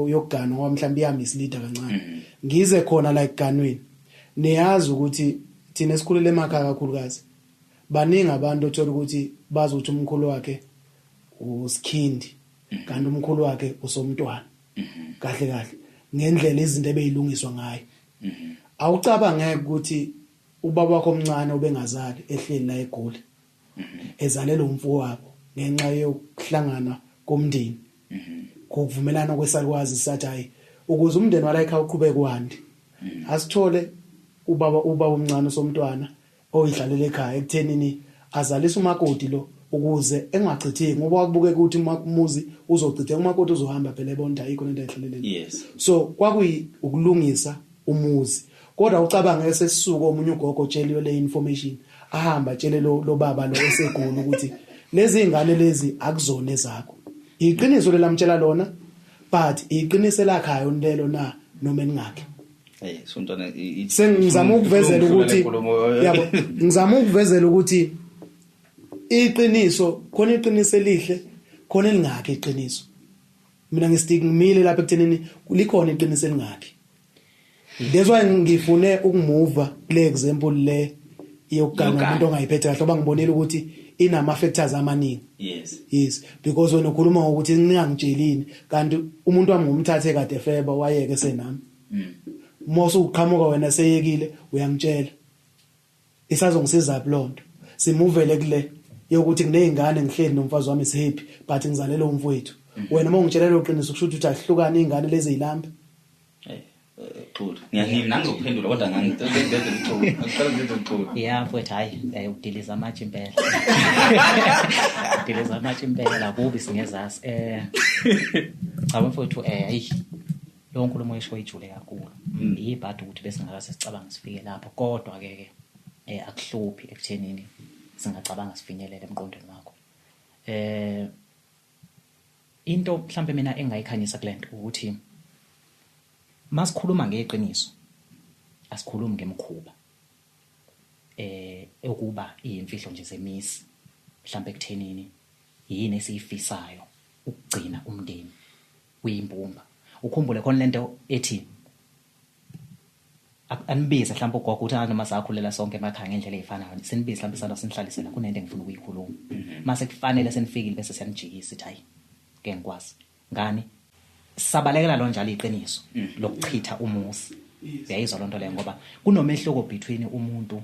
yokugana ngoba mhlawumbe iyamislead kancane. Ngize khona la ekuganweni. Niyazi ukuthi thina esikhulele emakhaya kakhulukazi baningi abantu othola ukuthi bazi ukuthi umkhulu wakhe uSkhindi kanti umkhulu wakhe usomntwana. Kahle kahle ngendlela izinto ebeyilungiswa ngayo. Awucabange ukuthi ubaba wakho omncane obengazali ehleli la eGoli ezalela umfowabo ngenxa yokuhlangana komndeni, ngokuvumelana kwesalukwazi sathi hayi ukuze umndeni wala ekhaya uqhubeke wande asithole ubaba omncane somntwana oyidlalela ekhaya ekuthenini azalise umakoti lo ukuze engachitheki, ngoba wakubukeka ukuthi umuzi uzochitheka, umakoti uzohamba phela ebona ayikho lento ayihlaleleni. Yes. So kwakuyi ukulungisa umuzi. Kodwa ucabange sesisuka omunye ugogo otsheliwe le information, ahamba atshele lo baba lo esegula ukuthi lezi ingane lezi akuzona ezakho. Iqiniso lelamtshela lona, but iqiniso lakhayo lelo na noma eningakhe. Sontwana sengizama ukuvezela ukuthi yabo, ngizama ukuvezela ukuthi iqiniso khona, iqiniso elihle khona, elingakhe iqiniso. Mina ngistik ngimile lapha ekuthenini likhona iqiniso elingakhe. That's why ngifune ukumuva kule example le yokugana umuntu ongayiphethe kahle, ngoba ngibonile ukuthi inama factors amaningi. Yes. Yes, because wena ukhuluma ngokuthi ningangitshelini kanti umuntu wami ngumthathe kade feba wayeke senami. Mose uqhamuka wena seyekile uyangitshela. Isazongisiza lonto. Simuvele kule yokuthi kunezingane ngihleli nomfazi wami is happy but ngizalela umfowethu. Wena uma ungitshela loqiniso kusho ukuthi ahlukana izingane lezi zilambe. Xulu. Ngiyangimi ngizokuphendula kodwa ngangicela uxolo. Ngicela ngize uxolo. Yeah mfowethu, hayi udiliza amatshe impela. Udiliza amatshe impela kubi singezasi. Cha mfowethu hayi lo nkulumo esho ijule kakhulu. Ibhadi ukuthi besingakase sicabanga sifike lapho, kodwa ke akuhluphi ekuthenini singacabanga sifinyelele emqondweni wakho. Into mhlambe mina engayikhanyisa kulento ukuthi masikhuluma ngeqiniso asikhulumi ngemkhuba ukuba iyimfihlo nje zemisi mhlambe ekuthenini yini esiyifisayo ukugcina umndeni uyimbumba. Ukhumbule khona lento ethi anibize mhlawumbe ugogo uthi noma sakhulela sonke emakhaya ngendlela efanayo, sinibize mhlawumbe sala sinhlalisela kunento engifuna ukuyikhuluma. Mase kufanele senifikile bese siyanijikisa ithi hayi ke ngikwazi ngani sabalekela lo njalo iqiniso lokuchitha umuzi. Uyayizwa lonto leyo, ngoba kunomehluko between umuntu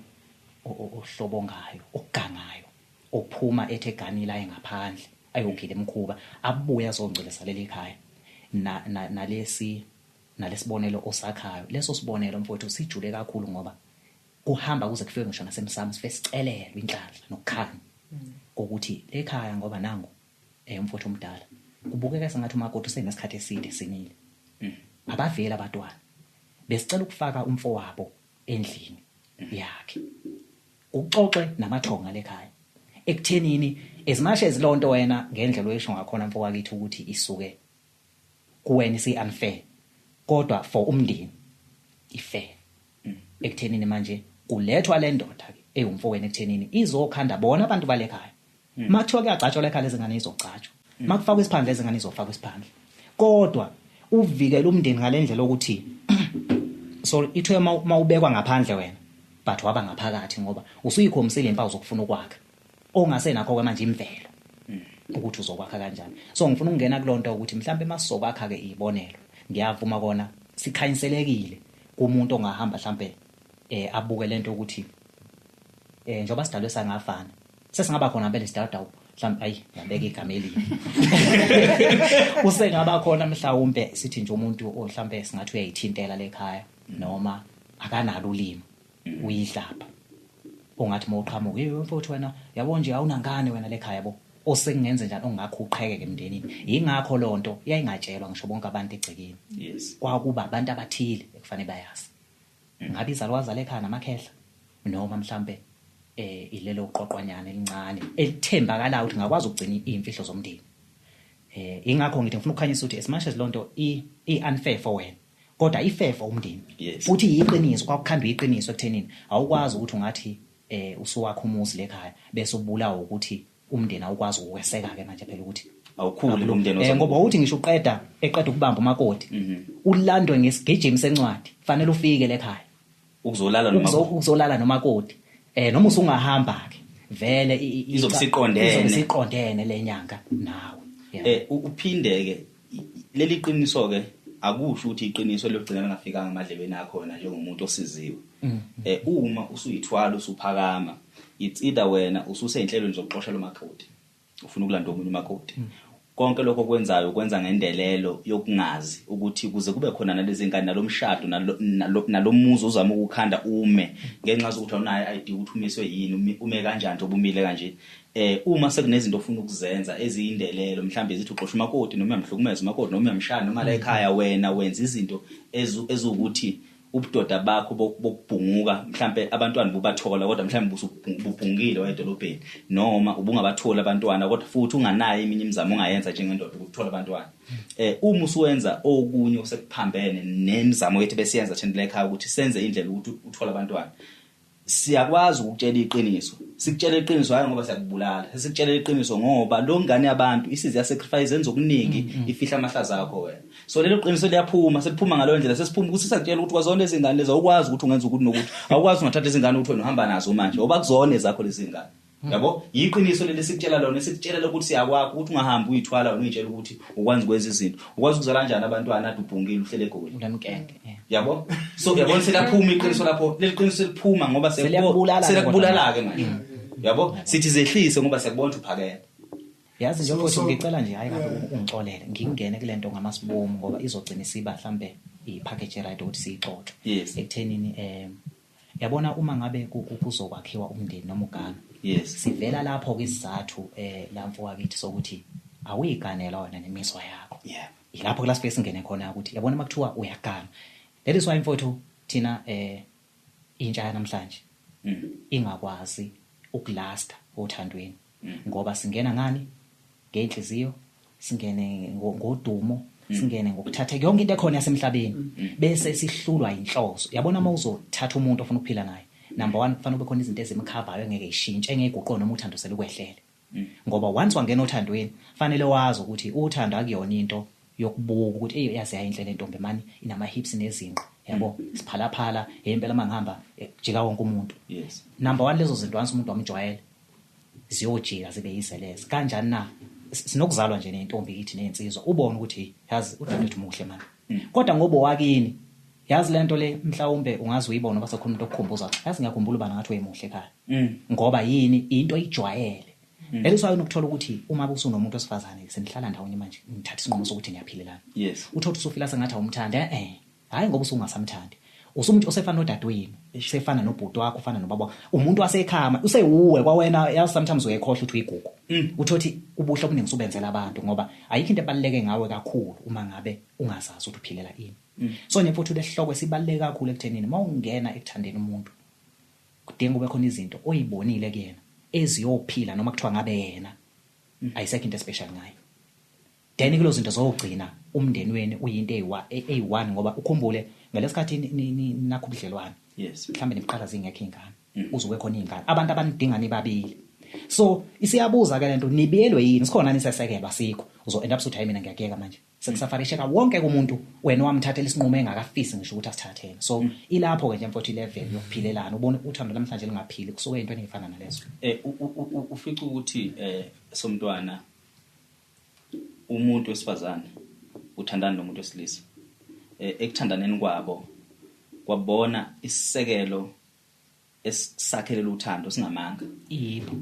ohlobongayo, ogangayo, ophuma ethe eganile aye ngaphandle ayogila emkhuba abuye azongcwelisa leli ekhaya nalesi nalesibonelo osakhayo. Leso sibonelo mfowethu sijule kakhulu ngoba kuhamba kuze kufike ngisho nasemsamo, sifike sicelelwe inhlanhla nokukhanya kokuthi ekhaya ngoba nangu umfowethu omdala kubukeka sengathi umakoti usenesikhathi eside sinile. Abaveli abantwana besicela ukufaka umfowabo endlini yakhe, uxoxe namathonga lekhaya ekuthenini as much as lonto wena ngendlela oyisho ngakhona mfowakithi ukuthi isuke kuwena isi unfair, kodwa for umndeni ifair ekuthenini manje kulethwa le ndoda ke eyumfowenu ekuthenini izokhanda bona abantu balekhaya. Makuthiwa kuyagcatshwa lekhaya lezingane izogcatshwa, makufakwa isiphandle lezingane izofakwa isiphandle, kodwa uvikela umndeni ngalendlela ukuthi sorry ithiwe mawubekwa ngaphandle wena But waba ngaphakathi ngoba usuyikhomisile impawu zokufuna ukwakha ongasenakho ke manje imvelo ukuthi uzokwakha kanjani. So ngifuna ukungena kulonto ukuthi mhlambe masizokwakha ke izibonelo, ngiyavuma kona sikhanyiselekile kumuntu ongahamba mhlambe abuke lento ukuthi njengoba sidalwe sangafana sesingaba khona impela isidawudawu mhlawumbe, ayi ngiyabeka igama elibi usengaba khona mhlawumbe sithi nje umuntu mhlawumbe singathi uyayithintela lekhaya noma akanalo ulimi uyihlapha, ongathi mawuqhamuka hey mfowethu wena yabo nje awunangane wena lekhaya yabo, osekungenze njani ongakho uqhekeke emndenini. Ingakho lonto yayingatshelwa ngisho bonke abantu egcekeni. Yes. Kwakuba abantu abathile ekufanele bayazi. Ngabe izalwazi lekhaya namakhehla noma mhlambe ilelo qoqwanyana elincane elithembakalayo ukuthi ngakwazi ukugcina imfihlo zomndeni. Ingakho ngithi ngifuna ukukhanyisa ukuthi as much as lonto i unfair for wena, kodwa i-fair for umndeni. Futhi iqiniso kwakukhandwa iqiniso ekuthenini awukwazi ukuthi ungathi usuwakha umuzi lekhaya bese ubulawa ukuthi umndeni awukwazi ukweseka ke manje phela ukuthi awukhuli lo mndeni ngoba uthi ngisho uqeda eqeda ukubamba umakoti ulandwe ngesigijimi sencwadi fanele ufike lekhaya ukuzolala noma ukuzolala nomakoti noma usungahamba ke vele izobe siqondene lenyanga nawe. Uphinde ke leli qiniso ke akusho ukuthi iqiniso lokugcina lingafikanga emadlebeni akho wena njengomuntu osiziwe. Uma usuyithwala usuphakama, it's either wena ususeyinhlelweni zokuxosha lo makoti, ufuna ukulanda omunye umakoti. Konke lokho okwenzayo ukwenza ngendelelo yokungazi ukuthi kuze kube khona nalezi ngane nalomshado nalomuzi uzama ukukhanda ume ngenxa zokuthi awunayo idea ukuthi umiswe yini, ume kanjani njengoba umile kanje. Uma sekunezinto ofuna ukuzenza eziyindelelo, mhlambe zithi uxosha umakoti noma uyamhlukumeza umakoti noma uyamshaya noma la ekhaya wena wenza izinto ezukuthi ubudoda bakho bokubhunguka, mhlambe abantwana bubathola kodwa mhlambe bubhungile wayedolobheni noma ubungabathola abantwana kodwa futhi unganayo eminye imizamo ongayenza njengendoda ukuthola abantwana. Uma usuwenza okunye osekuphambene nemizamo yethu besiyenza thina la ekhaya ukuthi senze indlela ukuthi uthole abantwana, siyakwazi ukukutshela iqiniso. Sikutshela iqiniso hayi ngoba siyakubulala, sikutshela iqiniso ngoba lo ngane yabantu isize ya sacrifice enza okuningi, ifihla amahlaza akho wena. So lelo qiniso liyaphuma, seliphuma ngaleyo ndlela, sesiphuma ukuthi sakutshela ukuthi kwazona lezi ngane lezi awukwazi ukuthi ungenza ukuthi nokuthi awukwazi ungathatha izingane ukuthi wena uhamba nazo manje ngoba kuzona ezakho lezi ngane yabo. Yiqiniso leli sikutshela lona, sikutshela ukuthi siyakwakho ukuthi ungahambi uyithwala wena uyitshela ukuthi ukwazi ukwenza izinto, ukwazi ukuzala kanjani abantwana ade ubhungile uhlele eGoli ulemkenge. Yabo, so yabona selaphuma iqiniso lapho, leli qiniso seliphuma ngoba Seliyakubulala-ke. Seliyakubulala ke manje yabo, sithi zehlise ngoba siyakubona ukuthi uphakele. Yazi nje mfowethu, ngicela nje hayi kabe ungixolele ngingene kule nto ngamasibomu ngoba izogcina isiba mhlambe i-package right ukuthi siyixoxe. Ekuthenini yabona uma ngabe kuzokwakhiwa umndeni noma ugana, sivela lapho ke isizathu la mfowethu sokuthi awuyiganela wena nemizwa yakho. Ilapho la sifike singene khona ukuthi yabona makuthiwa uyagana, that is why mfowethu thina intsha yanamhlanje ingakwazi ukulasta othandweni ngoba singena ngani ngenhliziyo, singene ngodumo, singene ngokuthatha yonke into ekhona yasemhlabeni bese sihlulwa inhloso. Yabona uma uzothatha umuntu ofuna ukuphila naye, number 1 kufanele kube khona izinto ezimkhavayo engeke ishintshe, engeke iguquke noma uthando selukwehlele, ngoba once wangena othandweni fanele wazi ukuthi uthando akuyona into yokubuka ukuthi ey yazi yayinhle le ntombi mani, inama hips nezinqo yabo, siphalaphala impela mangihamba jika wonke umuntu. Number 1, lezo zinto once umuntu wamjwayela ziyojika zibe yizeleze. Kanjani na? Sinokuzalwa nje nentombi kithi nezinsizwa, ubone ukuthi yazi udadewethu muhle mani, kodwa ngoba wakini yazi lento le mhlawumbe ungaze uyibone base khona umuntu okukhumbuza, yazi ngiyakhumbula ubana ngathi uyemuhle ekhaya, ngoba yini? Into oyijwayele. That is why unokuthola ukuthi uma usunomuntu wesifazane senihlala ndawonye manje nithatha isinqumo sokuthi niyaphilelana, uthola usufila sengathi awumthandi, hayi ngoba usungasamthandi, usumuntu osefana nodadewenu, sefana nobhuti wakho, ufana nobaba, umuntu wasekhama usewuwe kwawena. Yazi sometimes uyekhohlwa ukuthi uyigugu, uthothi ubuhle obuningi usubenzela abantu ngoba ayikho into ebaluleke ngawe kakhulu uma ngabe ungazazi ukuthi uphilela ini. So nje futhi lesihloko sibaluleke kakhulu ekuthenini mawungena ekuthandeni umuntu kudinga kube khona izinto oyibonile kuyena eziyophila noma kuthiwa ngabe yena ayisekho into special ngayo, then kulo zinto zogcina umndeni wenu uyinto eyi-one, ngoba ukhumbule ngalesikhathi nakho ubudlelwane mhlambe niqala zingekho ingane, uzobe khona ingane, abantu abanidinga nibabili. So isiyabuza ke lento, nibiyelwe yini? Sikhona nisesekelwa sikho uzo end up suthi hayi mina ngiyakuyeka manje. Sekusafarisheka wonke umuntu, wena wamthathela isinqumo engakafisi ngisho ukuthi asithathene. So ilapho ke nje, mfowethu, level yokuphilelana, ubone uthando namhlanje lingaphili kusuke into ey'fana nalezo. Ufica ukuthi somntwana, umuntu wesifazane uthandana nomuntu wesilisa, ekuthandaneni kwabo kwabona isisekelo esakhelele uthando singamanga.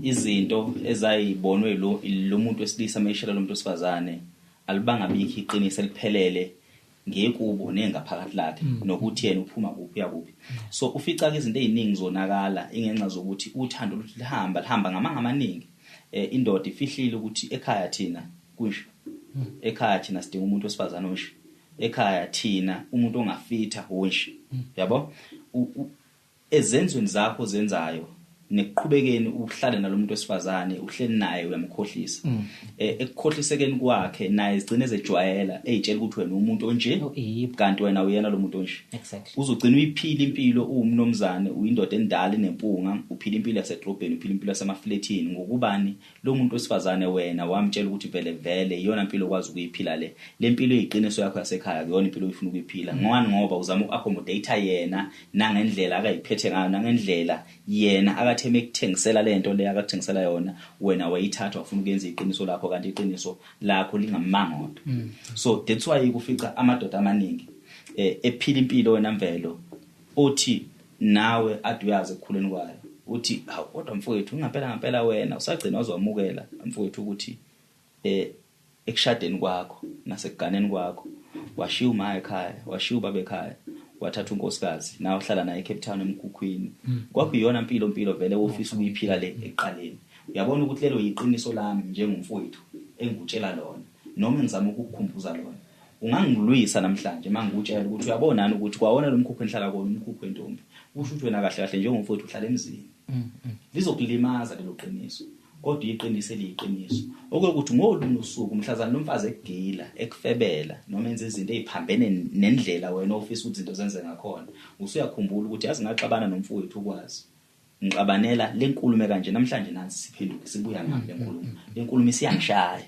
Izinto ezayibonwe lo muntu wesilisa mayishela lo muntu wesifazane alibanga bikho iqiniso eliphelele ngekubo nengaphakathi lakhe, nokuthi yena uphuma kuphi, uyakuphi. So ufica ke izinto eziningi zonakala ingenxa zokuthi uthando luthi lihamba lihamba ngamanga amaningi. Indoda ifihlile ukuthi ekhaya thina kunje, ekhaya thina sidinga umuntu wesifazane onje, ekhaya thina umuntu ongafitha wonje, yabo. Ezenzweni zakho zenzayo nekuqhubekeni uhlale nalomuntu wesifazane, uhleli naye, uyamkhohlisa. Ekukhohlisekeni kwakhe naye zigcine zejwayela, eyitshela ukuthi wena umuntu onje, Oh, yebo. kanti wena uyena lo muntu onje. Uzogcina uyiphila impilo uwumnumzane, uyindoda endala enempunga, uphila impilo yasedrobheni, uphila impilo yasemafletini. Ngokubani? Lo muntu wesifazane wena wamtshela ukuthi vele vele iyona mpilo okwazi ukuyiphila le. Le mpilo eyiqiniso yakho yasekhaya kuyona impilo oyifuna ukuyiphila. Ngani? Ngoba uzama uku-accommodate yena nangendlela akayiphethe ngayo, nangendlela yena akatheme ekuthengisela lento le akakuthengisela yona, wena wayithatha wafuna ukuyenza iqiniso lakho, kanti iqiniso lakho lingamangodo. So that's why kufica amadoda amaningi ephila impilo wena mvelo othi nawe ade uyazi ekukhuleni kwayo, uthi hawu, kodwa mfowethu, ngampela ngampela wena usagcina wazwamukela, mfowethu, ukuthi ekushadeni kwakho nasekuganeni kwakho washiya uma ekhaya, washiya ubaba ekhaya, wathatha unkosikazi nawe uhlala naye eCape Town emkhukhwini kwakho. Iyona mpilo vele ofisa ukuyiphila le ekuqaleni. Uyabona ukuthi lelo yiqiniso lami njengomfowethu engikutshela lona noma engizama ukukukhumbuza lona. Ungangilwisa namhlanje mangikutshela ukuthi uyabonani ukuthi kwawona lo mkhukhu enhlala kuwona umkhukhu wentombi, kusho ukuthi wena kahle kahle njengomfowethu uhlala emzini. Lizokulimaza lelo qiniso, kodwa iqiniso eliyiqiniso okokuthi ngolunye usuku mhlazana lo mfazi ekugila, ekufebela noma enze izinto eziphambene nendlela wena ofisa ukuthi izinto zenze ngakhona, usuyakhumbula ukuthi yazi ngaxabana nomfowethu ukwazi ngixabanela lenkulumo kanje, namhlanje nansi siphenduke sibuya ngami le nkulumo isiyangishaya.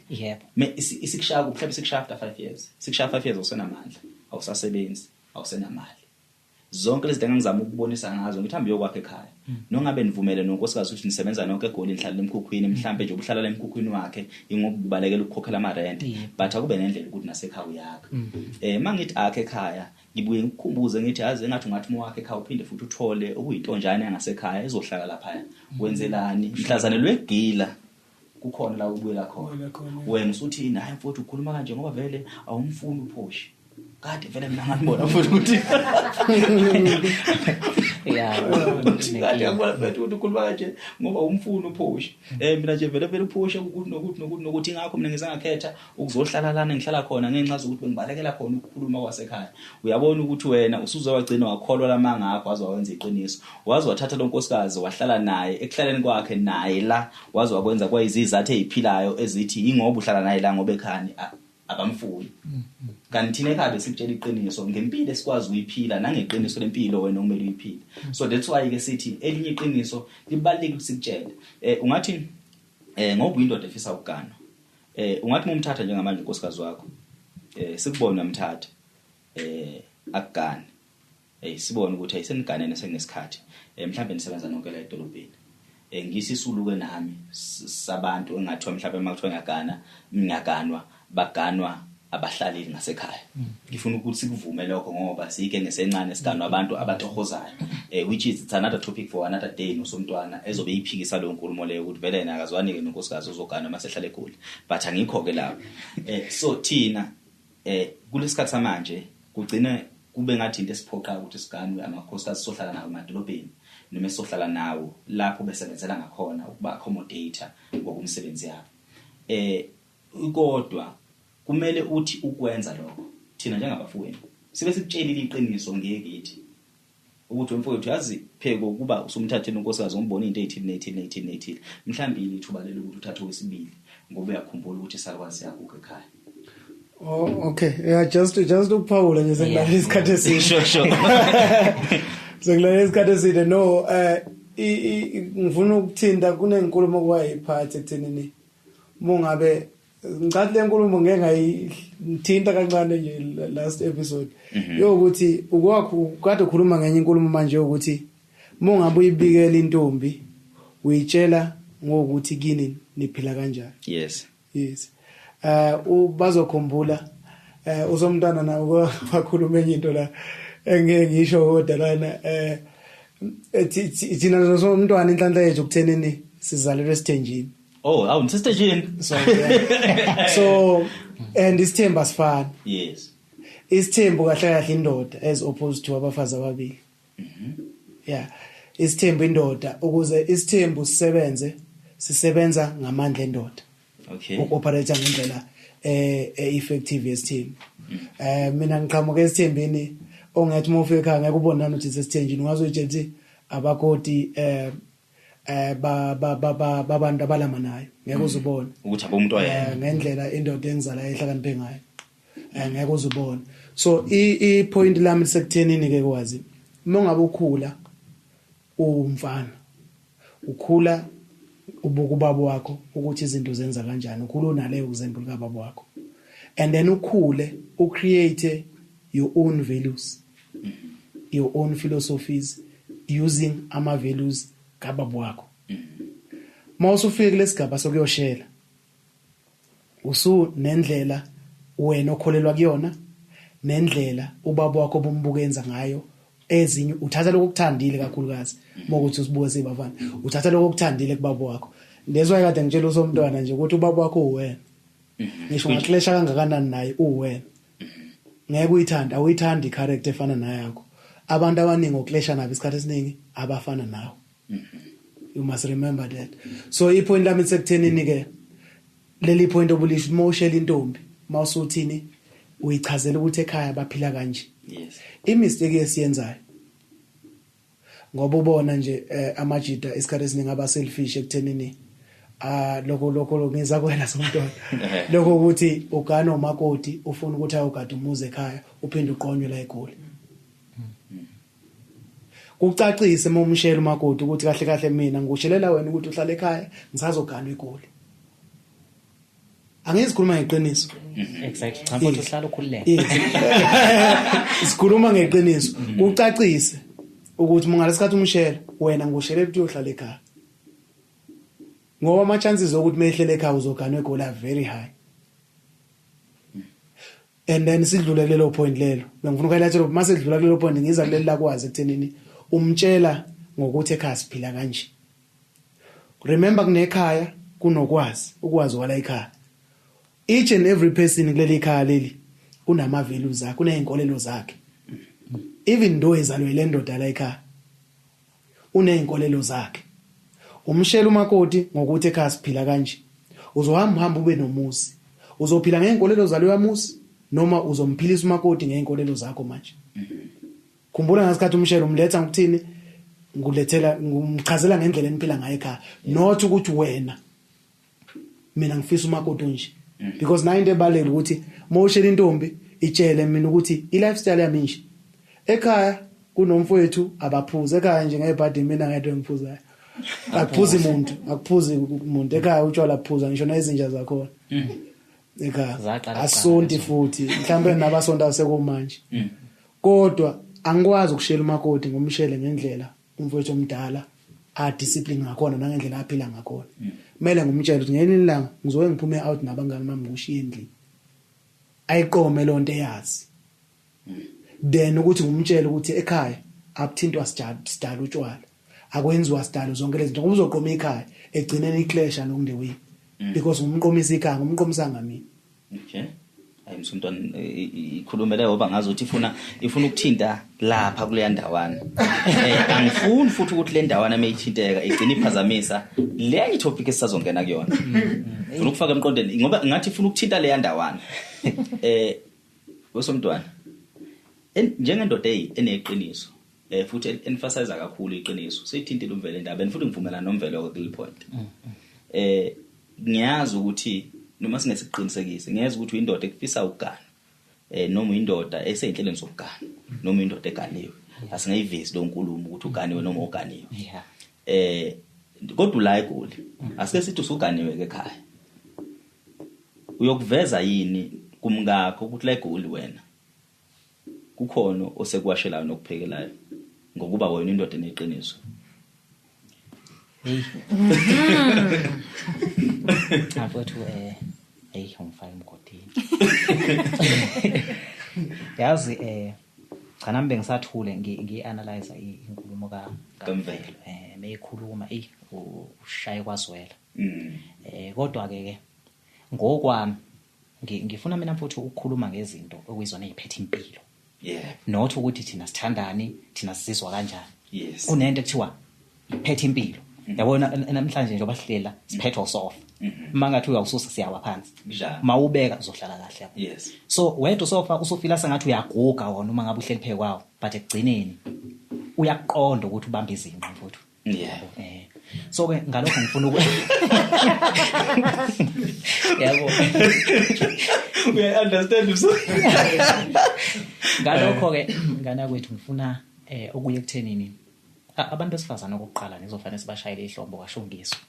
Me isikushaya mhlawumbe sikushaya after 5 years, sikushaya 5 years awusenamandla, awusasebenzi, awusenamali. Zonke lezi zinto engizama ukubonisa ngazo ngithi hambe uyokwakha ekhaya, nongabe nivumele nonkosikazi ukuthi nisebenza nonke eGoli, nihlala emkhukhwini, mhlambe nje ubuhlala la emkhukhwini wakhe ingoba ubalekela ukukhokhela ama-rent, but akube nendlela ukuthi nasekhaya uyakha. Mangithi akhe ekhaya, ngibuye ngikukhumbuze ngithi yazi engathi ungathi uma wakhe ekhaya uphinde futhi uthole okuyintonjana yangasekhaya ezohlala laphaya. Wenzelani? Mhlazane lwegila kukhona la ubuyela khona. Ubuyela khona. Wena usuthi hayi mfowethu, ukhuluma kanje ngoba vele awumfuni uphoshi, kade vele mina ngangibona futhi ukuthi kade ngakubona mfethu ukuthi ukhuluma kanje ngoba umfuni uphoshi. Mina nje vele vele uphoshe ukuthi nokuthi nokuthi nokuthi, ingakho mina ngize ngakhetha ukuzohlala lana ngihlala khona ngenxa zokuthi bengibalekela khona ukukhuluma kwasekhaya. Uyabona ukuthi wena usuze wagcina wakholwa lamanga akho, waze wawenza iqiniso, waze wathatha lo nkosikazi wahlala naye. Ekuhlaleni kwakhe naye la waze wakwenza kwayizizathu eziphilayo ezithi ingoba uhlala naye la ngoba ekhani abamfuni, kanti thina ekhaya besikutshela iqiniso ngempilo esikwazi ukuyiphila nangeqiniso lempilo wena okumele uyiphile. So that's why ke sithi elinye iqiniso libalulekile ukuthi sikutshele. Ungathi ngoba uyindoda efisa ukugana, ungathi mumthatha njengamanje unkosikazi wakho, sikubone uyamthatha, akugane, sibone ukuthi ayiseniganene sekunesikhathi, mhlawumbe nisebenza nonke la edolobheni. Ngisisuluke nami sabantu engathiwa mhlawumbe makuthiwa ngiyagana, ngiyaganwa, baganwa abahlaleli ngasekhaya. Ngifuna ukuthi sikuvume lokho ngoba siyike ngesencane siganwa abantu abatohozayo, which is it's another topic for another day, nosomntwana ezobe iphikisa leyo nkulumo leyo ukuthi vele yena akazwani ke nonkosikazi ozogana masehlala eGoli, but angikho ke lapho. So thina kulesikhathi samanje kugcine kube ngathi into esiphoqa ukuthi siganwe amakhosikazi sohlala nawo emadolobheni noma esohlala nawo lapho besebenzela ngakhona ukuba accommodate ngokumsebenzi yabo. Kodwa kumele uthi ukwenza lokho thina njengabafowenu sibe sikutshelile iqiniso ngekithi ukuthi mfowethu yazi pheko kuba usumthathile unkosikazi, umbona into ezithile nezithile nezithile nezithile, mhlawumbe ithuba lelo ukuthi uthathe owesibili ngoba uyakhumbula ukuthi salukwazi siyaguga ekhaya. Oh, okay. Yeah, just ukuphawula nje, sengilale isikhathi eside. Sure. Sengilale isikhathi eside. No, ngifuna ukuthinta kunenkulumo kwayiphathi ekuthenini mungabe Ngicathi lenkulumo ngeke ngayithinta kancane nje last episode yokuthi ukwakho kade ukhuluma ngenye inkulumo manje ukuthi mongabe uyibikela intombi uyitshela ngokuthi kini niphila kanjani. Yes. Yes. Bazokhumbula usomntwana nawo bakhuluma enye into la engeke ngisho kodwa lana thina somntwana inhlanhla yethu kuthenini sizalelwe esithenjini. Oh, awu nisesithenjini. So yeah. So and isithembu asifani. Yes. Isithembu kahle kahle indoda as opposed to abafazi ababili. Yeah. Isithembu indoda, ukuze isithembu sisebenze sisebenza ngamandla endoda. Okay. Uku-operate ngendlela effective yesithembu. Mina ngiqhamuka esithembini ongathi uma ufika ekhaya ngeke ubone nani ukuthi sesithenjini, ungazoyitshela ukuthi abakoti babantu abalamanayo, ngeke uzubone ukuthi abomuntu oyena ngendlela indoda engizala ehlakaniphe ngayo, ngeke uzubone. So i point lami sekuthenini ke kwazi uma ngabe ukhula umfana ukhula ubuka ubaba wakho ukuthi izinto zenza kanjani, ukhula unaleyo example kababa wakho, and then ukhule ucreate your own values, your own philosophies using ama values kababa wakho. Mawusufika kulesigaba sokuyoshela usu nendlela wena okholelwa kuyona nendlela ubaba wakho obumbukenza ngayo, ezinye uthatha lokho okuthandile kakhulukazi mokuthi usibuke sibafana, uthatha lokho okuthandile kubaba wakho. Lezwa kade ngitshela usomntwana nje ukuthi ubaba wakho uwena, ngisho ungaclasha kangakanani naye uwena, ngeke uyithande, awuyithandi character efana nayakho. Abantu abaningi oclasha nabo isikhathi esiningi abafana nawe. You must remember that. So ipoint lami sekuthenini ke leli point obulisho mawushela intombi mawusuthini uyichazela ukuthi ekhaya baphila kanje. Yes. Imistake esiyenzayo ngoba ubona nje amajida isikhathi esiningi aba selfish ekuthenini lokho ngiza kuwena somntwana lokho ukuthi ugana umakoti ufuna ukuthi ayogada umuzi ekhaya uphinde uqonywe la eGoli. Kucacise uma umshela umakoti ukuthi kahle kahle mina ngikushelela wena ukuthi uhlale ekhaya ngisazogana eGoli. Angizikhuluma ngeqiniso. Exactly. Cha mfowethu uhlala ukhululeke. Sikhuluma ngeqiniso. Kucacise ukuthi mungalesikhathi umshela wena ngushelela ukuthi uyohlala ekhaya. Ngoba ama chances okuthi mehlele ekhaya uzoganwa eGoli are very high. And then sidlule kulelo point lelo. Bengifuna ukuhighlight lokho mase sidlula kulelo point ngiza kuleli lakwazi ekuthenini umtshela ngokuthi ekhaya siphila kanje. Remember kunekhaya kunokwazi, ukwazi wala ekhaya. Each and every person kuleli khaya leli unama values akhe, uneyinkolelo zakhe. Even though ezalwe le ndoda la ekhaya uneyinkolelo zakhe. Umshela umakoti ngokuthi ekhaya siphila kanje. Uzohamba uhamba ube nomuzi. Uzophila ngeenkolelo zaloya muzi noma uzomphilisa umakoti ngeenkolelo zakho manje. Khumbula ngasikhathi umshela umletha ngokuthini, ngulethela ngumchazela ngendlela eniphila ngayo ekhaya, not ukuthi wena mina ngifisa umakoti nje. Because nayo into ebalulekile ukuthi mawushela intombi itshele mina ukuthi i lifestyle yami nje. Ekhaya kunomfowethu abaphuza ekhaya nje ngayibhadi mina ngedwa engiphuzayo. Akuphuzi umuntu, akuphuzi umuntu ekhaya utshwala phuza ngisho nezinja zakhona. Ekhaya asonti futhi mhlambe nabasonta sekumanje. Kodwa angikwazi ukushela umakoti ngomshele ngendlela umfowethu omdala a discipline ngakhona nangendlela aphila ngakhona. Kumele ngumtshele ukuthi ngelinye ilanga ngizoke ngiphume out nabangani bami ngishiye endlini. Ayiqome lonto eyazi. Then ukuthi ngumtshele ukuthi ekhaya akuthintwa sidala utshwala. Akwenziwa sidalo zonke lezi zinto ngoba uzoqoma ekhaya egcineni iclash along the way. Because ngumqomisa ekhaya ngumqomisa ngamini. Okay. Hayi msumntwana ikhulumele ngoba ngazi ukuthi ifuna ukuthinta lapha kuleya ndawana. Angifuni futhi ukuthi le ndawana mayithinteka igcine iphazamisa le topic esisazongena kuyona. Ufuna ukufaka emqondweni ngoba ngathi ifuna ukuthinta leya ndawana. Wesomntwana njengendoda eneqiniso futhi emphasize kakhulu iqiniso seyithintile umvele indaba futhi ngivumelana nomvelo kule point. Ngiyazi ukuthi noma singesiqinisekise ngiyazi ukuthi uyindoda ekufisa ukugana noma uyindoda eseyinhlelweni zokugana noma indoda eganiwe, asingayivezi lo nkulumo ukuthi uganiwe noma uganiwe. Kodwa la eGoli asike sithi usuganiwe ke ekhaya. Uyokuveza yini kumkakho ukuthi la eGoli wena kukhona osekuwashelayo nokuphekelayo ngokuba wena indoda eneqiniso? Hey. Cha mfowethu, hey, ungifaka emgodini. Yazi, cha, nami bengisathule ngi-analyze inkulumo kaMvelo. Meyikhuluma, ey, ushaye kwazwela. Kodwa ke ngokwami ngifuna mina mfowethu ukukhuluma ngezinto okuyizona eziphethe impilo. Not ukuthi thina sithandani, thina sizizwa kanjani. Kunento ekuthiwa iphethe impilo. Yabona, namhlanje njengoba sihlela siphethe usofa. Uma ngathi uyawususa, siyawa phansi. Kunjalo. Mawubeka uzohlala kahle, yabo. So wedwa usofa usufila sengathi uyaguga wona uma ngabe uhleli phezu kwawo, but ekugcineni uyaqonda ukuthi ubamba izinqa, mfowethu. So ke ngalokho ngifuna uku, yabo. Uya understand so. Ngalokho ke, ngana kwethu, ngifuna okuye ekuthenini abantu besifazane okokuqala nizofanele sibashayele ihlombo kashungiswa.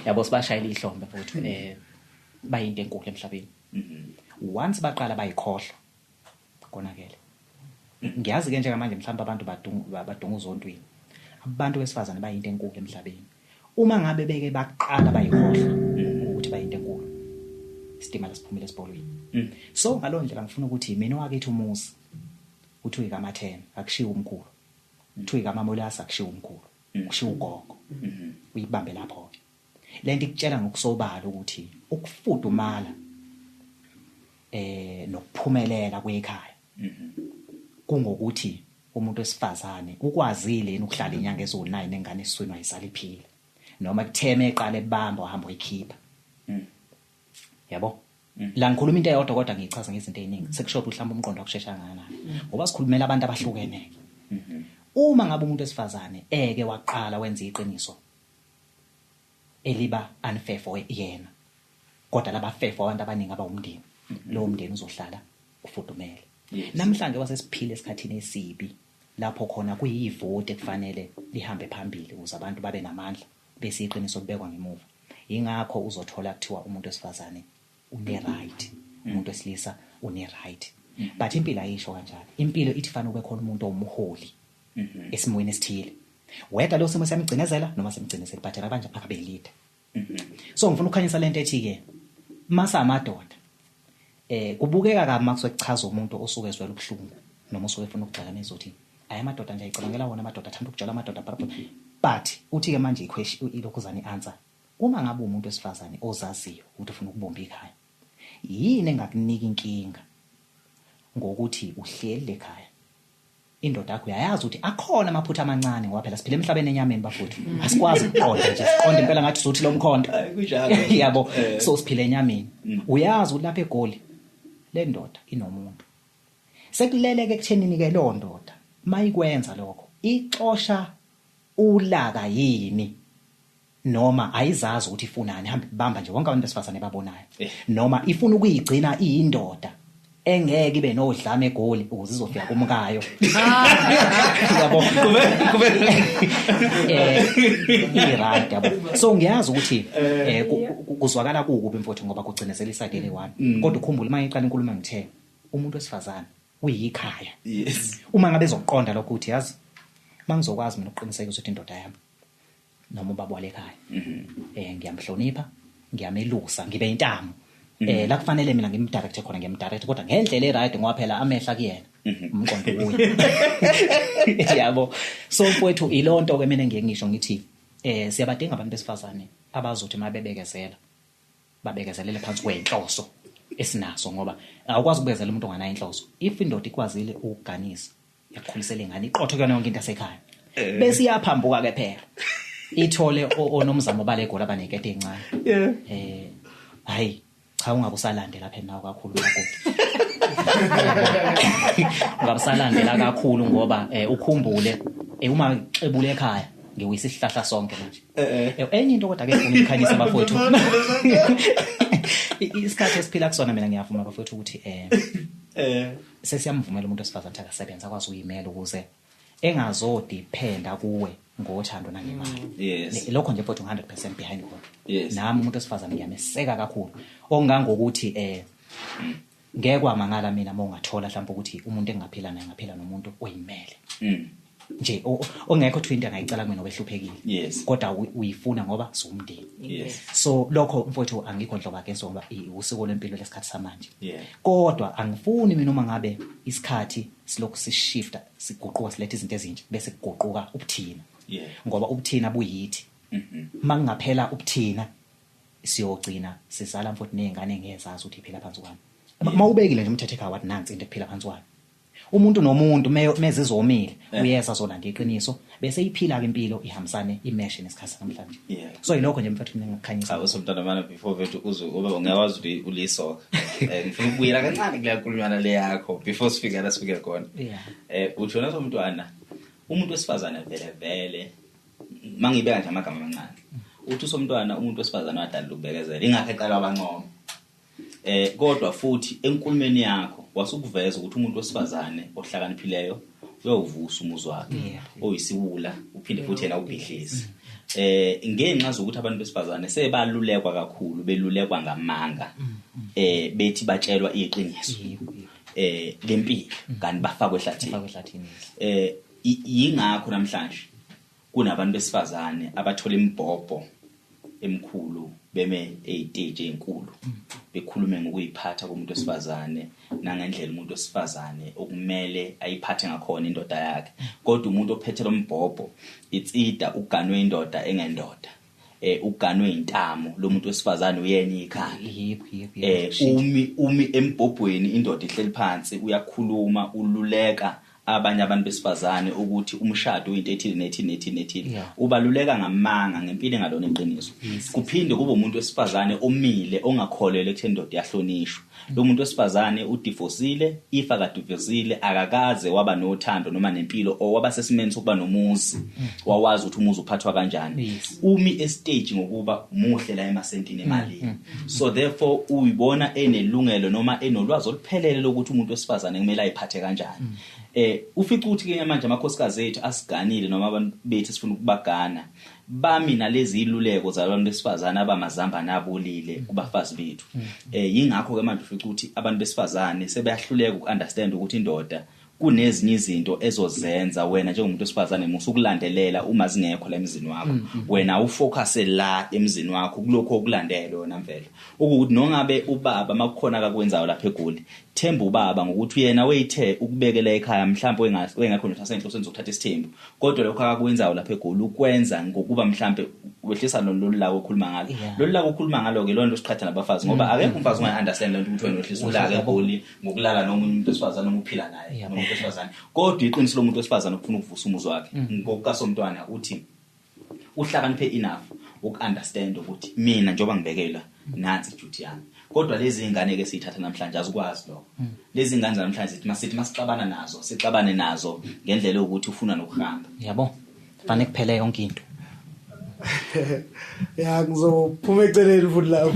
Yabo, sibashayele ihlombe futhi bayinto enkulu emhlabeni. Once baqala bayikhohlwa, konakele. Ngiyazi ke njengamanje mhlawumbe abantu badunga uzontwini. Abantu besifazane bayinto enkulu emhlabeni. Uma ngabe beke baqala bayikhohlwa ukuthi bayinto enkulu, isitimela siphumile esiporweni. So ngalowo ndlela ngifuna ukuthi mina wakithi umuzi uthi uyikama-10 akushiwo umkhulu, uthi uyikamamolasa akushiwo umkhulu, kushiwo ugogo. Uyibambe lapho ke lento ikutshela ngokusobala ukuthi ukufudumala nokuphumelela kwekhaya kungokuthi umuntu wesifazane ukwazile yini ukuhlala inyanga eziwu-9 nengane esiswini, wayizala iphila, noma kutheme eqala ebamba wahamba wayikhipha, yabo. La ngikhuluma into eyodwa kodwa ngiyichaza ngezinto eziningi, sekushoda mhlawumbe umqondo wakushesha kangakanani, ngoba sikhulumela abantu abahlukene. Uma ngabe umuntu wesifazane eke waqala wenza iqiniso eliba unfair for yena, kodwa laba fair for abantu abaningi abawumndeni, lowo mndeni uzohlala ufudumele. Namhlanje wasesiphile esikhathini esibi lapho khona kuyivoti ekufanele lihambe phambili ukuze abantu babe namandla, bese iqiniso libekwa ngemuva. Ingakho uzothola kuthiwa umuntu wesifazane une right, umuntu wesilisa une right, but impilo ayisho kanjalo. Impilo ithi fanele ube khona umuntu owumholi esimweni esithile, whether lo simo siyamgcinezela noma simgcinezela, but akabanje akabe leader. So ngifuna ukukhanyisa lento ethi ke masa amadoda kubukeka kabi makusuke kuchaza umuntu osuke ezwela ubuhlungu noma osuke efuna ukugxakanisa ukuthi ayi, amadoda nje ayicabangela wona, amadoda athanda ukujela, amadoda blah, blah. But uthi ke manje i-question ilokhuzana i-answer, uma ngabe umuntu wesifazane ozaziyo ukuthi ufuna ukubumba ikhaya, yini engakunika inkinga ngokuthi uhleli lekhaya, indoda yakho uyayazi ukuthi akhona amaphutha amancane, ngoba phela siphila emhlabeni enyameni, bafowethu, asikwazi ukuqonda nje, siqonde impela ngathi uzothi lo mkhonto. Hayi, kunjalo. Yabo. So siphila enyameni. Uyazi ukuthi lapha eGoli le ndoda inomuntu, sekuleleke ekuthenini ke lo ndoda mayikwenza lokho ixosha ulaka yini, noma ayizazi ukuthi ifunani, hambe bamba nje wonke abantu besifazane babonayo, noma ifuna ukuyigcina iyindoda engeke ibe nodlame eGoli ukuze izofika kumkayo, yabo. Kube I-right, yabo. So ngiyazi ukuthi kuzwakala kukubi, mfowethu, ngoba kugcinezela i-side eli-one, kodwa ukhumbule uma ngiqala inkulumo ngithe umuntu wesifazane uyikhaya. Uma ngabe ezokuqonda lokho ukuthi yazi mangizokwazi mina ukuqinisekisa ukuthi indoda yami noma ubaba wale ekhaya ngiyamhlonipha, ngiyamelusa, ngibe intamo la kufanele mina ngimdirect khona, ngiyamdirect kodwa ngendlela e-right, ngoba phela amehla kuyena, umqondo kuye, yabo. So mfowethu, ilonto ke mina ngiye ngisho ngithi siyabadinga abantu besifazane abazothi mabebekezela babekezelele phansi kwenhloso esinaso, ngoba awukwazi ukubekezela umuntu onganayo inhloso. If indoda ikwazile ukuganisa, yakukhulisela ingane, iqotho kuyona yonke into yasekhaya, bese iyaphambuka ke phela ithole onomzamo bale Goli abanekete encane, hayi cha, ungabe usalandela phela nawo kakhulu makoti, ungabe usalandela kakhulu, ngoba ukhumbule uma xebule ekhaya ngiwisa isihlahla sonke manje. Enye into kodwa ke ngifuna ukukhanyisa, bafowethu, isikhathi esiphila kusona, mina ngiyavuma, bafowethu, ukuthi sesiyamvumela umuntu wesifazane ukuthi akasebenze, akwazi ukuyimela ukuze engazodiphenda kuwe. Ngothando nangemali. Yes. Lokho nje mfowethu 100% behind khona. Yes. Nami umuntu osifazane ngiyameseka kakhulu. Okungangokuthi ngeke kwamangala mina mawungathola mhlawumbe ukuthi umuntu engaphila naye ngaphila nomuntu oyimele. Nje ongekho into angayicela kumina obehluphekile. Yes. Kodwa uyifuna ngoba siwumndeni. Yes. So lokho mfowethu angikho nhlobo against ngoba usiko lempilo lesikhathi samanje. Yeah. Kodwa angifuni mina uma ngabe isikhathi silokhu sishifta siguquka silethe izinto ezintsha bese kuguquka ubuthina. Yeah. Ngoba ubuthina buyithi. Mangingaphela ubuthina siyogcina sizala mfowethu nezingane engezazi ukuthi iphila phansi kwami. Mawubekile nje umthetho ekhaya wathi nansi into ephila phansi kwami. Umuntu nomuntu mezizomile uyeza zolanda iqiniso bese iphila ke impilo ihambisane imeshe nesikhathi namhlanje. Yeah. So yilokho nje mfowethu mina ngikhanyisa. Cha usomntana mana before vethu uze ube ungawazi ukuthi ulisoka. Ngifuna ukubuyela kancane kule nkulunywana le yakho before sifike la sifike khona. Yeah. Uthi wena somntwana umuntu wesifazane vele vele mangibeka nje amagama amancane. Uthi usomntwana umuntu wesifazane wadala ukubekezela ingakho eqala abancoma. Kodwa futhi enkulumeni yakho wasukuveza ukuthi umuntu wesifazane ohlakaniphileyo uyawuvusa umuzi wakhe oyisiwula uphinde futhi yena ubhidlize. Ngenxa zokuthi abantu besifazane sebalulekwa kakhulu belulekwa ngamanga bethi batshelwa iqiniso lempilo kanti bafakwe ehlathini. Yingakho namhlanje kunabantu besifazane abathola imibhobho emkhulu beme eziteji ezinkulu bekhulume ngokuyiphatha komuntu wesifazane nangendlela umuntu wesifazane okumele ayiphathe ngakhona indoda yakhe. Kodwa umuntu ophethe lo mbhobho itsida uganwe indoda engendoda, uganwe intamo lo muntu wesifazane uyena ikhanda. Umi embhobhweni indoda ihleli phansi uyakhuluma ululeka abanye abantu besifazane ukuthi umshado uyinto ethile nethile nethile nethile. Ubaluleka ngamanga ngempilo engalona iqiniso. Kuphinde kube umuntu wesifazane omile ongakholelwa ekutheni indoda iyahlonishwa. Lo muntu wesifazane udivosile, if akadivosile akakaze waba nothando noma nempilo owaba sesimeni sokuba nomuzi, wawazi ukuthi umuzi uphathwa kanjani. Umi estage ngokuba muhle la emasentini emalini. So therefore uyibona enelungelo noma enolwazi oluphelele lokuthi umuntu wesifazane kumele ayiphathe kanjani. Ufica ukuthi ke manje amakhosikazi ethu asiganile noma abantu bethu sifuna ukubagana bami nalezi iluleko zabantu besifazane abamazamba nabolile kubafazi bethu. Yingakho ke manje ufica ukuthi abantu besifazane sebeyahluleka ukunderstand ukuthi indoda kunezinye izinto ezozenza wena njengomuntu wesifazane musu ukulandelela uma zingekho la emzini wakho. Wena ufocus la emzini wakho kulokho okulandela wena mvelo. Ukuthi nongabe ubaba makukhona akakwenzayo lapha eGoli, themba ubaba ngokuthi yena weyithe ukubekela ekhaya mhlawumbe wengekho nje asenhlosweni zokuthatha isithembu, kodwa lokho akakwenzayo lapha eGoli ukwenza ngokuba mhlawumbe wehlisa lolu lako okhuluma ngalo. Lolu lako okhuluma ngalo ke lonto siqhatha nabafazi ngoba akekho umfazi ongayi understand lento ukuthi wena wehlisa ulaka eGoli ngokulala nomunye umuntu wesifazane noma uphila naye nomuntu wesifazane. Kodwa iqiniso lomuntu wesifazane ukufuna ukuvusa umuzi wakhe ngokukasomntwana uthi uhlakaniphe enough ukunderstand ukuthi mina njengoba ngibekela nansi duty yami. Kodwa lezi ingane ke siyithatha namhlanje azikwazi lokho. Lezi ingane namhlanje sithi masithi masixabana nazo, sixabane nazo ngendlela yokuthi ufuna nokuhamba. Yabo. Fanele kuphele yonke into. Ya ngizophuma eceleni futhi lapho.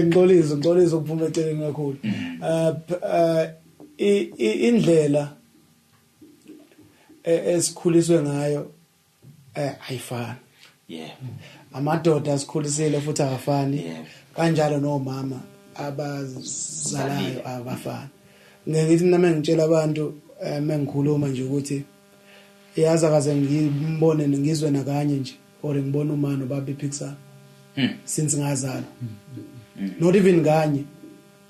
Ngixolisa ukuphuma eceleni kakhulu. Indlela esikhuliswe ngayo ayifani. Yeah. Amadoda asikhulisile futhi akafani. Kanjalo nomama abazalayo abafani. Ngeke ngithi mina mengitshela abantu mengikhuluma nje ukuthi yazi akaze ngibone ngizwe nakanye nje or ngibona umama nobaba bephikisana. Since ngazalwa. Not even kanye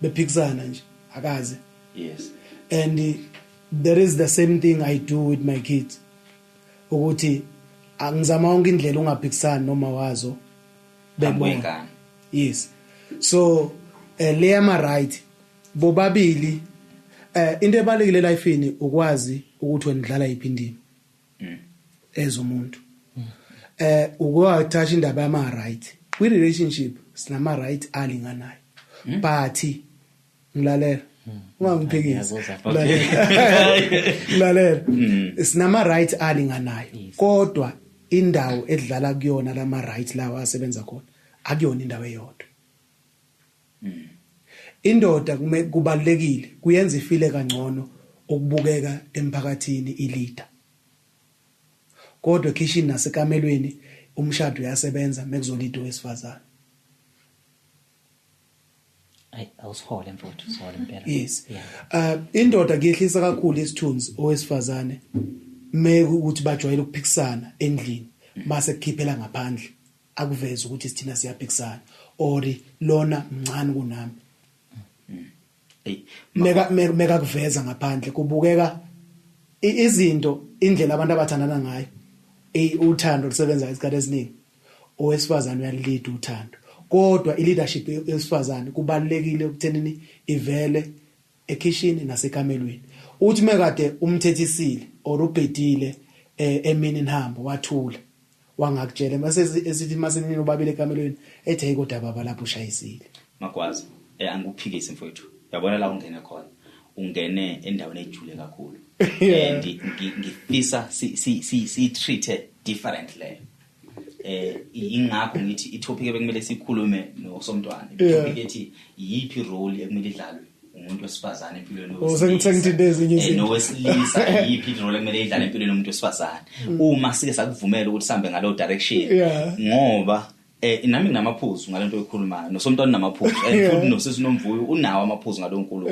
bephikisana nje akaze. Yes. And there is the same thing I do with my kids. Ukuthi angizama yonke indlela ungaphikisani noma wazo bebona. Yes. So le ama right bobabili into ebalekile lifeini ukwazi ukuthi wena udlala yiphi indima ezomuntu. Ukwathatha indaba yama right. Kwi relationship sinama right alinganayo. But ngilalela ungangiphikisi. Ngilalela. Sinama right alinganayo. Kodwa indawo edlala kuyona lama right lawa asebenza khona akuyona indawo eyodwa. Indoda kubalekile kuyenza ifile kangcono ukubukeka emphakathini ileader. Kodwa ekitchen nasekamelweni umshado uyasebenza mekuzolida owesifazane. Ay, awusihole mfowethu, usihole impela. Yes. Indoda kuyehlisa kakhulu isithunzi owesifazane meke ukuthi bajwayele ukuphikisana endlini mase kukhiphela ngaphandle akuveze ukuthi sithina siyaphikisana or lona mncane kunami. Meka kuveza ngaphandle kubukeka izinto, indlela abantu abathandana ngayo, uthando lusebenza isikhathi esiningi. Owesifazane uyalida uthando, kodwa i-leadership yesifazane kubalulekile ukuthenini ivele ekitchen nasekamelweni. Uthi mekade umthethisile or ubhedile emini nihambo wathula wangakutshela, mase esithi masenini ubabile ekamelweni ethi hey kodwa baba lapho ushayisile. Magwaza, angikuphikisi mfowethu, uyabona la ungene khona, ungene endaweni ejule kakhulu. And ngifisa si treat differently. Ingakho ngithi i-topic ebekumele sikhulume nosomntwana, i-topic ethi yiphi role ekumele idlalwe umuntu wesifazane empilweni nowesilisa, yiphi role ekumele idlalwe empilweni yomuntu wesifazane uma sike sakuvumela ukuthi sihambe ngalo direction. Ngoba nami nginamaphuzu ngalento oyikhulumayo, nosomntwana unamaphuzu, and futhi nosisi Nomvuyo unawo amaphuzu ngalo nkulumo.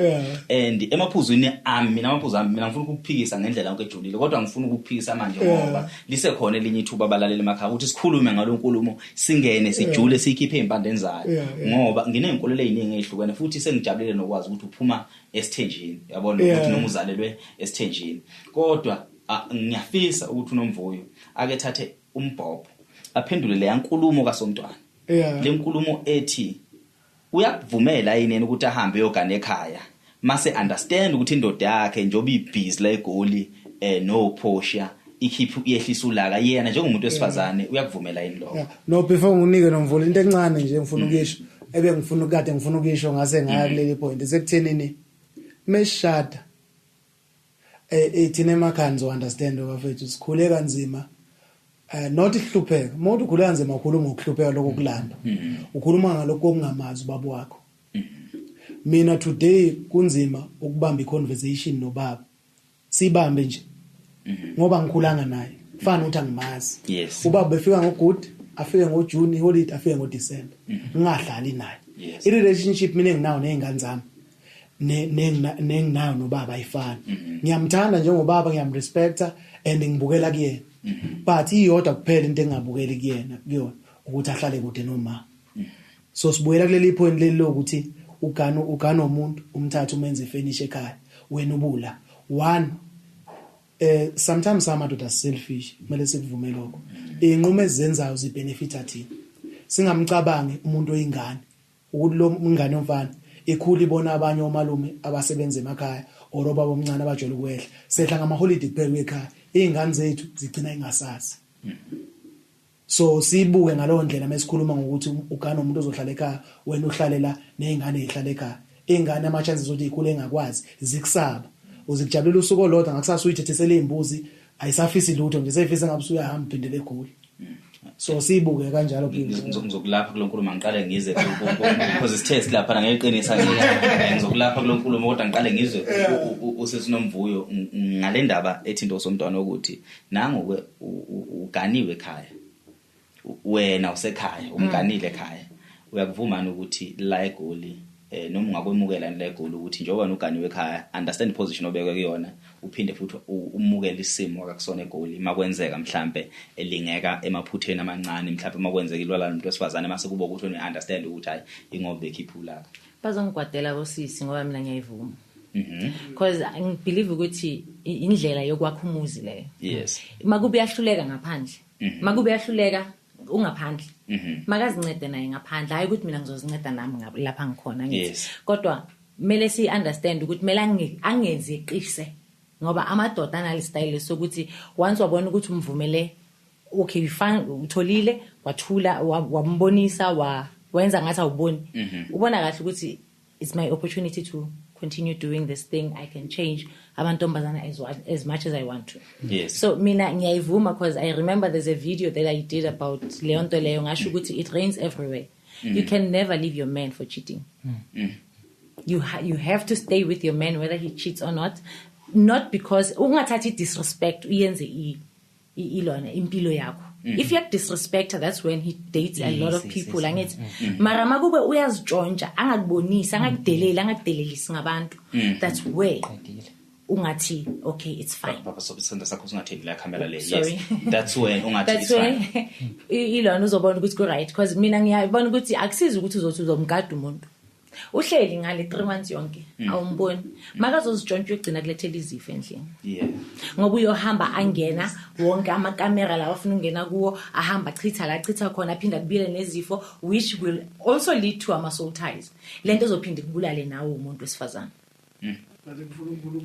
And emaphuzwini ami, mina amaphuzu ami, mina ngifuna ukukuphikisa ngendlela yonke ejulile, kodwa ngifuna ukukuphikisa manje ngoba lisekhona elinye ithuba abalaleli emakhaya ukuthi sikhulume ngalo nkulumo, singene sijule siyikhiphe ezimpandeni zayo, ngoba nginey'nkolelo ey'ningi ey'hlukene futhi sengijabulile nokwazi ukuthi uphuma esithenjini, uyabona ukuthi noma uzalelwe esithenjini. Kodwa ngiyafisa ukuthi uNomvuyo ake thathe umbhobho aphendule leya nkulumo kaSomntwana. Le nkulumo ethi uyakuvumela yini ukuthi ahambe eyogana ekhaya mase understand ukuthi indoda yakhe njengoba ibhizi la eGoli no Portia ikhipha iyehlisa ulaka, yena njengomuntu wesifazane uyakuvumela yini lokho? No, before nginike Nomvuyo into encane nje ngifuna ukuyisho, ebe ngifuna kade ngifuna ukuyisho ngase ngaya kuleli point sekuthenini meshada thina emakhaya nizo understand bafethu sikhule kanzima. Not ihlupheka, umuntu ukhule kanzima ukhuluma ngokuhlupheka lokho kulanda, ukhuluma ngalokho okungamazi ubaba wakho. Mina today kunzima ukubamba i-conversation nobaba, sibambe nje ngoba ngikhulanga naye, kufana ukuthi angimazi. Ubaba befika ngoGood, afike ngoJune holiday, afike ngoDecember, ngingahlali naye. I-relationship mina enginayo nezingane zami nenginayo nobaba ayifani. Ngiyamthanda njengobaba, ngiyamrespecta and ngibukela kuyena, but iyodwa kuphela into engabukeli kuyena kuyona ukuthi ahlale kude noma. So sibuyela kuleli point leli lokuthi ugana umuntu umthatha umenze ifurniture ekhaya, wena ubula one. Sometimes amadoda selfish, kumele sikuvume lokho. Inqumo ezenzayo zibenefita thina, singamcabangi umuntu oyingane ukuthi lo ingane yomfana ikhula ibona abanye omalume abasebenza emakhaya or obaba omncane abajwayele ukwehla, sehla ngama holiday kuphela ekhaya, izingane zethu zigcina ingasazi. So sibuke ngalowo ndlela mesikhuluma ngokuthi ugana umuntu ozohlala ekhaya, wena uhlale la nezingane ezihlala ekhaya. Ingane ama chances ukuthi ikhule engakwazi zikusaba, uzikujabulela usuku olodwa, ngakusasa uyithethisele izimbuzi, ayisafisi lutho nje, seyifisa ngabe usuyahamba uphindele eGoli. So sibuke kanjalo. Ngizokulapha kulonkulumo, ngiqale ngize because sithe lapha ngeqinisa, ngizokulapha kulonkulumo kodwa ngiqale ngizwe usisi Nomvuyo ngale ndaba ethinta usomntwana ukuthi nangu ke uganiwe ekhaya, wena usekhaya, umganile ekhaya, uyakuvuma ukuthi la eGoli noma ungakwemukela la eGoli ukuthi njengoba uganiwe ekhaya, understand position obekwe kuyona, uphinde futhi umukele isimo akakusona eGoli makwenzeka mhlambe elingeka emaphutheni amancane, mhlambe makwenzeka ilwala nomuntu wesifazane mase kuba ukuthi une understand ukuthi hayi ingoba bekhipha ulaka. Bazongigwadela bosisi ngoba mina ngiyayivuma. Because ngibelieve ukuthi indlela yokwakha umuzi leyo. Makube yahluleka ngaphandle. Makube yahluleka ungaphandle. Makazincede naye ngaphandle, hayi ukuthi mina ngizozinceda nami lapha ngikhona ngithi. Kodwa kumele si understand ukuthi kumele angenzi eqise, ngoba amadoda anale style sokuthi once wabona ukuthi umvumele, okay, you find utholile, wathula, wambonisa, wenza ngathi awuboni, ubona kahle ukuthi it's my opportunity to continue doing this thing, I can change amantombazana as much as I want to. So mina ngiyayivuma because I remember there's a video that I did about leyo nto leyo, ngasho ukuthi it rains everywhere. You can never leave your man for cheating. You have to stay with your man whether he cheats or not. Not because ungathathi disrespect uyenze Ilona impilo yakho. If you disrespect her, that's when he dates a lot of people, angithi. Mara makube uyazitshontsha, angakubonisi, angakudeleli, angakudelelisi ngabantu, that's where ungathi okay, it's fine. Baba, so isandla sakho singatheli la camera le. Sorry. Yes, that's when ungathi That's it's fine. where ilona uzobona ukuthi ku right, because mina ngiyabona ukuthi akusizi ukuthi uzothi uzomgada umuntu uhleli ngale 3 months yonke awumboni, makazozitshontsha uyogcina kulethela izifo endlini. Ngoba uyohamba angena wonke amakamera lawa afuna ukungena kuwo, ahamba achitha la achitha khona, aphinda kubuyele nezifo, which will also lead to ama soul ties. Lento ezophinda ikubulale nawe umuntu wesifazane.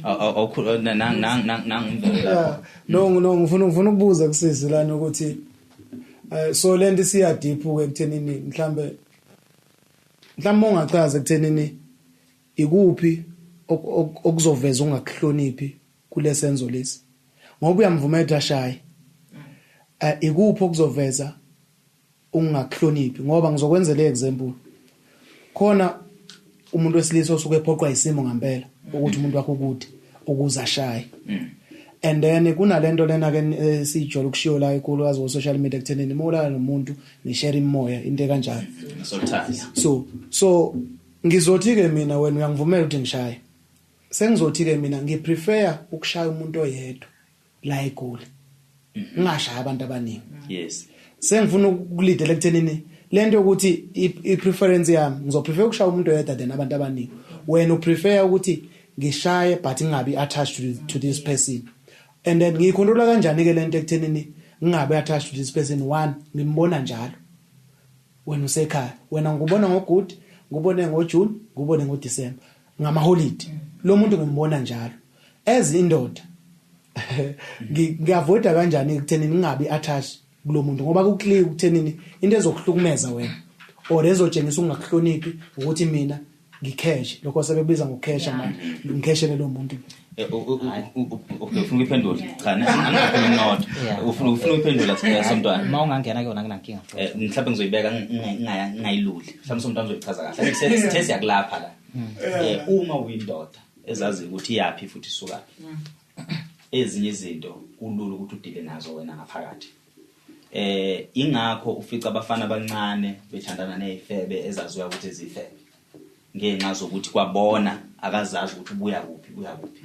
Awukhulu nang nang nang nang. Yeah. No, ngifuna ukubuza kusisi lana ukuthi so lento siya deep ke ekuthenini, mhlambe ungachaza ekuthenini ikuphi okuzoveza ungakuhloniphi kulesenzo lesi, ngoba uyamvumela ashaye, ikuphi okuzoveza ungakuhloniphi? Ngoba ngizokwenzela example, khona umuntu wesilisa osuke ephoqwa isimo ngempela ukuthi umuntu wakho ukude ukuze ashaye, and then kunalento lena ke sijole ukushiyo la enkulukazi ku social media ekuthenini molala nomuntu ni share imoya, into ekanjalo. So ngizothi ke mina, wena uyangivumela ukuthi ngishaye, sengizothi ke mina ngiprefer ukushaya umuntu oyedwa la eGoli, ngingashaya abantu abaningi. Yes. Sengifuna ukulidela ekuthenini lento yokuthi i-preference yami, ngizoprefer ukushaya umuntu oyedwa than abantu abaningi. Wena uprefer ukuthi ngishaye but ngingabi attached to this person. And then ngiyikhontrola kanjani ke lento ekuthenini ngingabe attached to this person? One, ngimbona njalo, wena usekhaya, wena ngikubona ngogood, ngikubone ngoJune, ngikubone ngoDecember, ngama holiday, lo muntu ngimbona njalo. As indoda ngiyavoida kanjani ekuthenini ngingabi attached kulo muntu? Ngoba ku clear ukuthenini into ezokuhlukumeza wena or ezotshengisa ungakuhloniphi ukuthi mina ngikheshe, lokho sebekubiza ngokukhesha manje, ngikheshele lo muntu. Okay, ufuna ukuphendula? Cha, angingakhulumi nodwa. Ufuna ukuphendula somntwana? Uma ungangena kuyona kunankinga. Mhlawumbe ngizoyibeka ngingayiluli. Mhlawumbe somntwana uzoyichaza kahle. Sithe siyakulapha la. Uma uyindoda ezazi ukuthi iyaphi futhi isukaphi, ezinye izinto kulula ukuthi udile nazo wena ngaphakathi. Ingakho ufica abafana abancane bethandana nezifebe ezaziwa ukuthi izifebe, ngenxa zokuthi kwabona akazazi ukuthi ubuya kuphi, uya kuphi.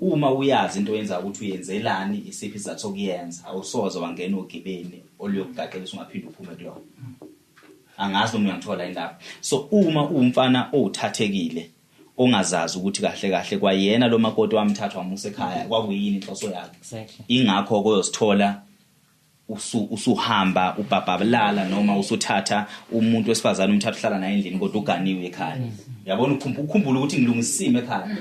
Uma uyazi into oyenza ukuthi uyenzelani, isiphi isizathu sokuyenza, awusoze wangena ogibeni oluyokugaqelisa ungaphinde uphume kulona. Angazi noma uyangithola indaba. So uma uwumfana owuthathekile ongazazi ukuthi kahle kahle kwayena lo makoti wamthatha wamusa ekhaya kwakuyini inhloso yakhe, ingakho koyosithola usuhamba ubhabhabalala noma usuthatha umuntu wesifazane umthatha uhlala naye endlini kodwa uganiwe ekhaya. Yabona, ukhumbula ukuthi ngilungisime ekhaya,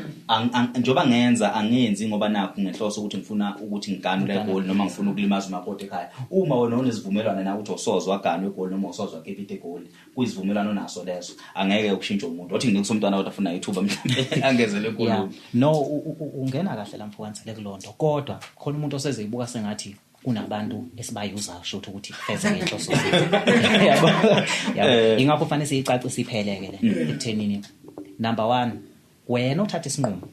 njengoba ngenza angenzi ngoba nakho ngenhloso ukuthi ngifuna ukuthi ngiganwe eGoli noma ngifuna ukulimaza umakoti ekhaya. Uma wena unesivumelwano nawe ukuthi usozwa waganwe eGoli noma usozwa kepita eGoli, kuyizivumelwano naso leso, angeke ukushintshe umuntu. Othi nginika umntwana kodwa afuna ithuba mhlawumbe angezele enkulumo. No, ungena kahle la mfokansele kulonto, kodwa khona umuntu osezeyibuka sengathi kunabantu esibayuza shuthu ukuthi feze ngenhloso zethu. Yabo, ingakho kufanele siyicacise ipheleke le ekuthenini. Number 1, wena uthatha isinqumo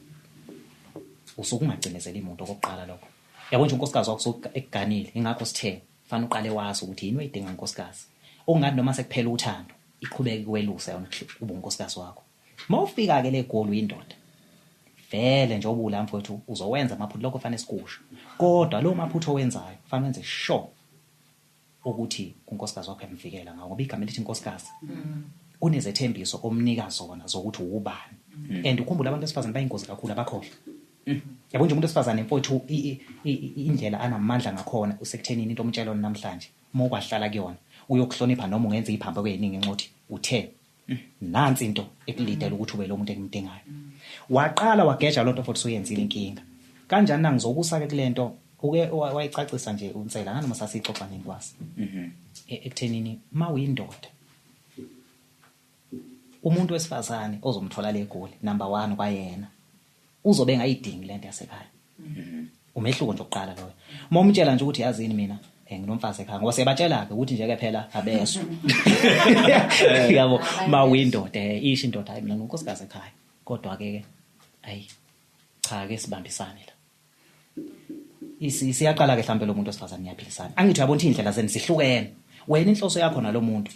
usuke ungacinezeli umuntu okokuqala lokho. Yabo nje unkosikazi wakho ekuganile, ingakho sithe fanele uqale wazi ukuthi yini oyidinga unkosikazi, ongathi noma sekuphela uthando iqhubeke kwelusa yona ube unkosikazi wakho. Mawufika ke le goal uyindoda, vele nje obula mfowethu uzowenza amaphutha, lokho fanele sikusho. Kodwa lo maphutha owenzayo fanele wenze sure ukuthi unkosikazi wakho uyamvikela ngawo, ngoba igama elithi inkosikazi kunezethembiso omnika zona zokuthi ubani. And ukhumbula abantu besifazane bayingozi kakhulu, abakhohlwa. Yabo nje umuntu wesifazane mfowethu indlela anamandla ngakhona usekuthenini into omtshela namhlanje uma ukwahlala kuyona uyokuhlonipha noma ungenza iphamba kweyiningi nxothi uthe nansi into ekulidela ukuthi ube lo muntu engimdingayo. Waqala wageja lonto futhi usuyenzile inkinga. Kanjani na ngizokusa ke kulento uke wayicacisa nje uNsela nganoma sasixoxa nini kwasi. Ekuthenini mawuyindoda umuntu wesifazane ozomthola le goli number 1 kwayena uzobe engayidingi lento yasekhaya. Umehluko nje oqala loyo. Uma umtshela nje ukuthi yazini mina nginomfazi ekhaya, ngoba siyabatshela ke ukuthi nje ke phela abezwa. Yabo mawuyindoda isho indoda hayi mina nginkosikazi ekhaya, kodwa ke ayi cha ke sibambisane la. Siyaqala ke mhlambe lo muntu osifazane niyaphilisana. Angithi uyabona ukuthi indlela zenu zihlukene. Wena inhloso yakho nalomuntu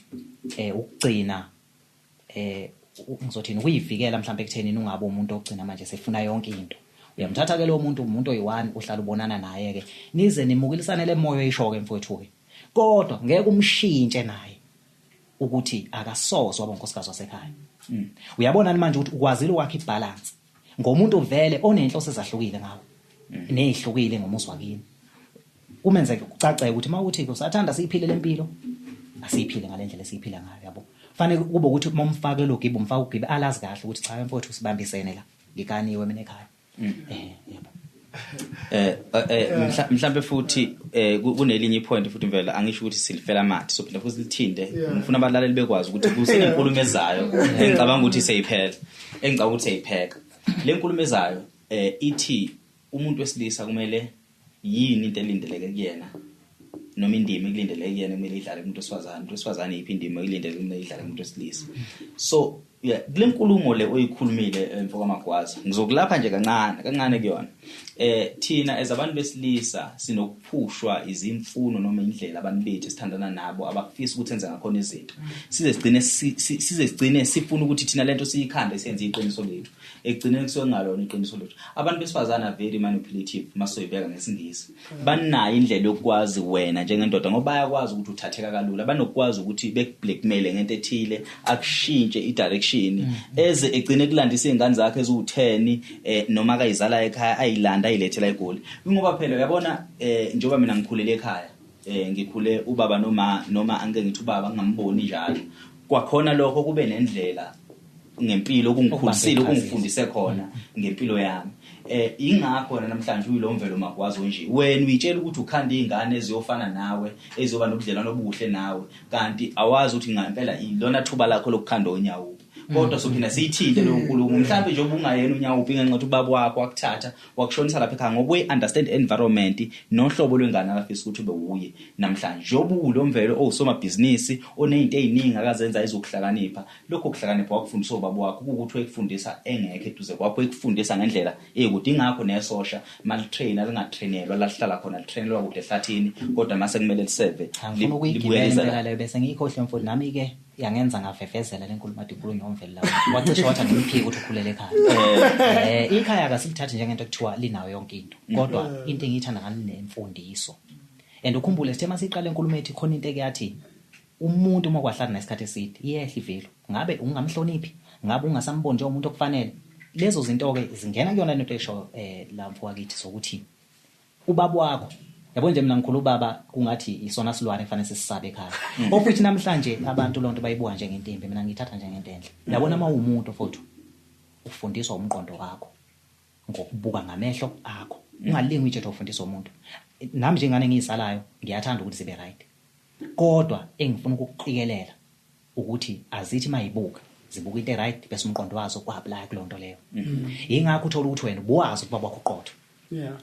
ukugcina ngizothini ukuyivikela mhlambe ekutheni ungabe umuntu ogcina manje sefuna yonke into. Uyamthatha ke lo muntu, umuntu oyi-one uhlala ubonana naye ke, nize nimukelisane le moyo eyisho ke mfowethu ke. Kodwa ngeke umshintshe naye ukuthi akasoze waba unkosikazi wasekhaya. Uyabona manje ukuthi ukwazile ukwakha ibalance ngomuntu vele onenhloso ezahlukile ngawe nezihlukile ngomuzi wakini. Kumenze kucace ukuthi mawuthi usathanda siyiphile lempilo, asiyiphile ngalendlela esiyiphila ngayo, yabo. Fanele kube ukuthi momfake lo gibe, umfaka ugibe alazi kahle ukuthi cha mfowethu sibambisene la, ngikaniwe mina ekhaya. Yebo. Mhlambe futhi kunelinye ipoint futhi mvela angisho ukuthi silifela amathi, so phela futhi lithinte. Ngifuna abalaleli bekwazi ukuthi kusenenkulumo ezayo engicabanga ukuthi seyiphela, engicabanga ukuthi seyipheka. Le nkulumo ezayo ithi umuntu wesilisa kumele yini into elindeleke kuyena, noma indima ekulindeleke kuyena kumele idlale kumuntu wesifazane, umuntu wesifazane yiphi indima ekulindeleke kumele idlale kumuntu wesilisa. So kule nkulumo le oyikhulumile mfoka Magwaza, ngizokulapha nje kancane kancane kuyona. Thina as abantu besilisa sinokuphushwa izimfuno noma indlela abantu bethu esithandana nabo abafisa ukuthi enze ngakhona izinto. Size sigcine sifuna ukuthi thina lento siyikhande senze iqiniso lethu. Ekugcineni kusuke kungalona iqiniso lethu. Abantu besifazana very manipulative masoyibeka ngesingisi. Banayo indlela yokwazi wena njengendoda ngoba bayakwazi ukuthi uthatheka kalula, banokwazi ukuthi bekublackmail ngento ethile, akushintshe i-direction eze egcine kulandisa izingane zakhe eziwu10 noma akayizala ekhaya ayilanda ayilethela eGoli. Ngoba phela uyabona njengoba mina ngikhulele ekhaya, ngikhule ubaba noma angeke ngithi ubaba ngingamboni njalo. Kwakhona lokho kube nendlela ngempilo kungikhulisile kungifundise khona ngempilo yami. Ingakho namhlanje uyilomvelo Magwaza nje wena uyitshela ukuthi ukhanda izingane eziyofana nawe, ezizoba nobudlelwano obuhle nawe, kanti awazi ukuthi ngempela ilona thuba lakho lokukhanda onyawupe. Kodwa sophinda siyithinte leyo nkulumo mhlawumbe nje ubungayena unyawupe ngenxa yokuthi ubaba wakho wakuthatha wakushonisa lapha ekhaya ngoba uyi-understand environment nohlobo lwengane akafisa ukuthi ube uye namhlanje. Njengoba uwulomvelo owusomabhizinisi onezinto eziningi akazenza ezokuhlakanipha, lokho kuhlakanipha wakufundisa ubaba wakho ukuthi uyekufundisa engekho eduze kwakho, uyekufundisa ngendlela eyikude. Ingakho nesosha malitrainer lingatrainelwa lahlala khona, litrainelwa kude ehlathini, kodwa mase kumele liseve. Ngifuna ukuyigibela impela leyo bese ngiyikhohle mfowethu nami ke yangenza ngafefezela lenkulumo ade ikhulunywa umveli lawo. Wacishe wathi angimphiki ukuthi ukhulele ekhaya. Ikhaya akasilithathi njengento ekuthiwa linayo yonke into, kodwa into engiyithanda ngalinemfundiso. And ukhumbule sithe masiqala inkulumo ethi khona into eke umuntu uma kwahlala nesikhathi eside iyehla ivelu, ngabe ungamhloniphi, ngabe ungasamboni njengomuntu okufanele. Lezo zinto ke zingena kuyona lento esho la mfowethu sokuthi ubaba wakho, yabo nje mina ngikhulu ubaba kungathi isona silwane kufanele sisisabe ekhaya. Ofuthi namhlanje abantu lonto bayibuka njengentimbi, mina ngiyithatha njengento enhle. Yabona uma uwumuntu futhi ufundiswa umqondo wakho ngokubuka ngamehlo akho, ungalingi uyitshe ufundiswa umuntu. Nami njengane ngiyisalayo ngiyathanda ukuthi sibe right, kodwa engifuna ukukuqikelela ukuthi azithi mayibuka zibuka into right bese umqondo wazo ku-apply kulonto leyo. Ingakho uthola ukuthi wena ubuwazi ukuba kwakho uqotho.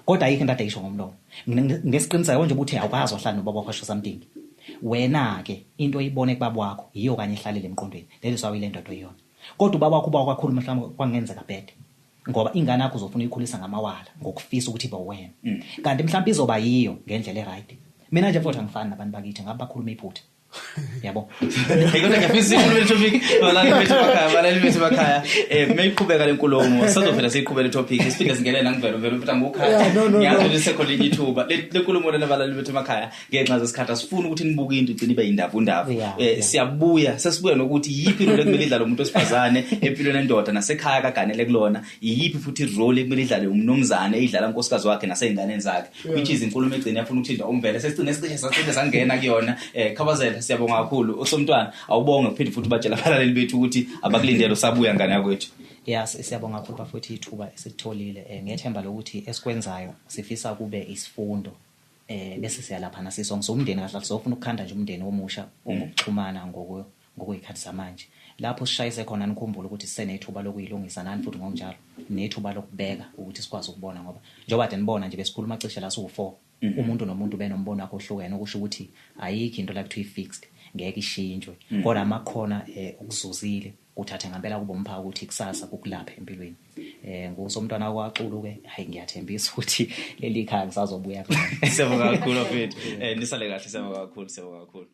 Kodwa ayikho into ade isho ngomlomo. Ngesiqiniseko nje ukuthi awukwazi wahlala nobaba wakho asho something. Wena ke into oyibone kubaba wakho yiyo kanye ihlalele emqondweni. Lelo sawile ndoda oyiyona. Kodwa ubaba wakho uba kwakhuluma mhlawumbe kwangenzeka bad. Ngoba ingane yakho uzofuna uyikhulisa ngamawala ngokufisa ukuthi ibe wena. Kanti mhlawumbe izoba yiyo ngendlela eright. Mina nje mfowethu angifani nabantu bakithi ngabe bakhuluma iphutha. Yabo. Kodwa ngiyafisa inkulumo le topic, balaleli bethu emakhaya. Mayiqhubeka le nkulumo, sizovela siyiqhubele topic, siphinde singene nangivelo vele futhi angukhathi. Ngiyazi ukuthi sekhona elinye ithuba. Le nkulumo lena balaleli bethu emakhaya ngenxa zesikhathi asifuni ukuthi nibuke into igcine ibe indavundavu. Siyabuya, sesibuya nokuthi yiphi role ekumele idlale umuntu wesifazane empilweni endoda nasekhaya kaganele kulona, yiphi futhi role ekumele idlale umnumzane edlala unkosikazi wakhe naseyinganeni zakhe, which is inkulumo egcine yafuna ukuthinta umvele. Sesigcine sicishe sasinde sangena kuyona. Khabazela siyabonga kakhulu. Usomntwana awubonge kuphinde futhi batshela abalaleli bethu ukuthi abakulindele usabuya ngane yakwethu. Siyabonga kakhulu bafowethu ithuba esitholile, ngethemba lokuthi esikwenzayo sifisa kube isifundo. Bese siyalapha nasisonke somndeni kahle sofuna ukukhanda nje umndeni omusha ongokuxhumana ngokuyikhathi zamanje. Lapho sishayise khona nikhumbule ukuthi sisenethuba lokuyilungisa nani futhi ngokunjalo nethuba lokubeka ukuthi sikwazi ukubona, ngoba njengoba kade nibona nje besikhuluma cishe la siwu4 umuntu nomuntu benombono wakhe ohlukene, okusho ukuthi ayikho into la kuthiwa i-fixed, ngeke ishintshwe. Kodwa amakhona ukuzuzile uthathe ngempela kube umphako ukuthi kusasa kukulapha empilweni. Ngusomntwana kwaXulu ke, hayi ngiyathembisa ukuthi leli khaya ngisazobuya kulona. Siyabonga kakhulu bafethu. Nisale kahle, siyabonga kakhulu, siyabonga kakhulu.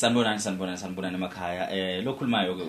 Sanibonani, sanibonani, sanibonani emakhaya. Lokhulumayo ke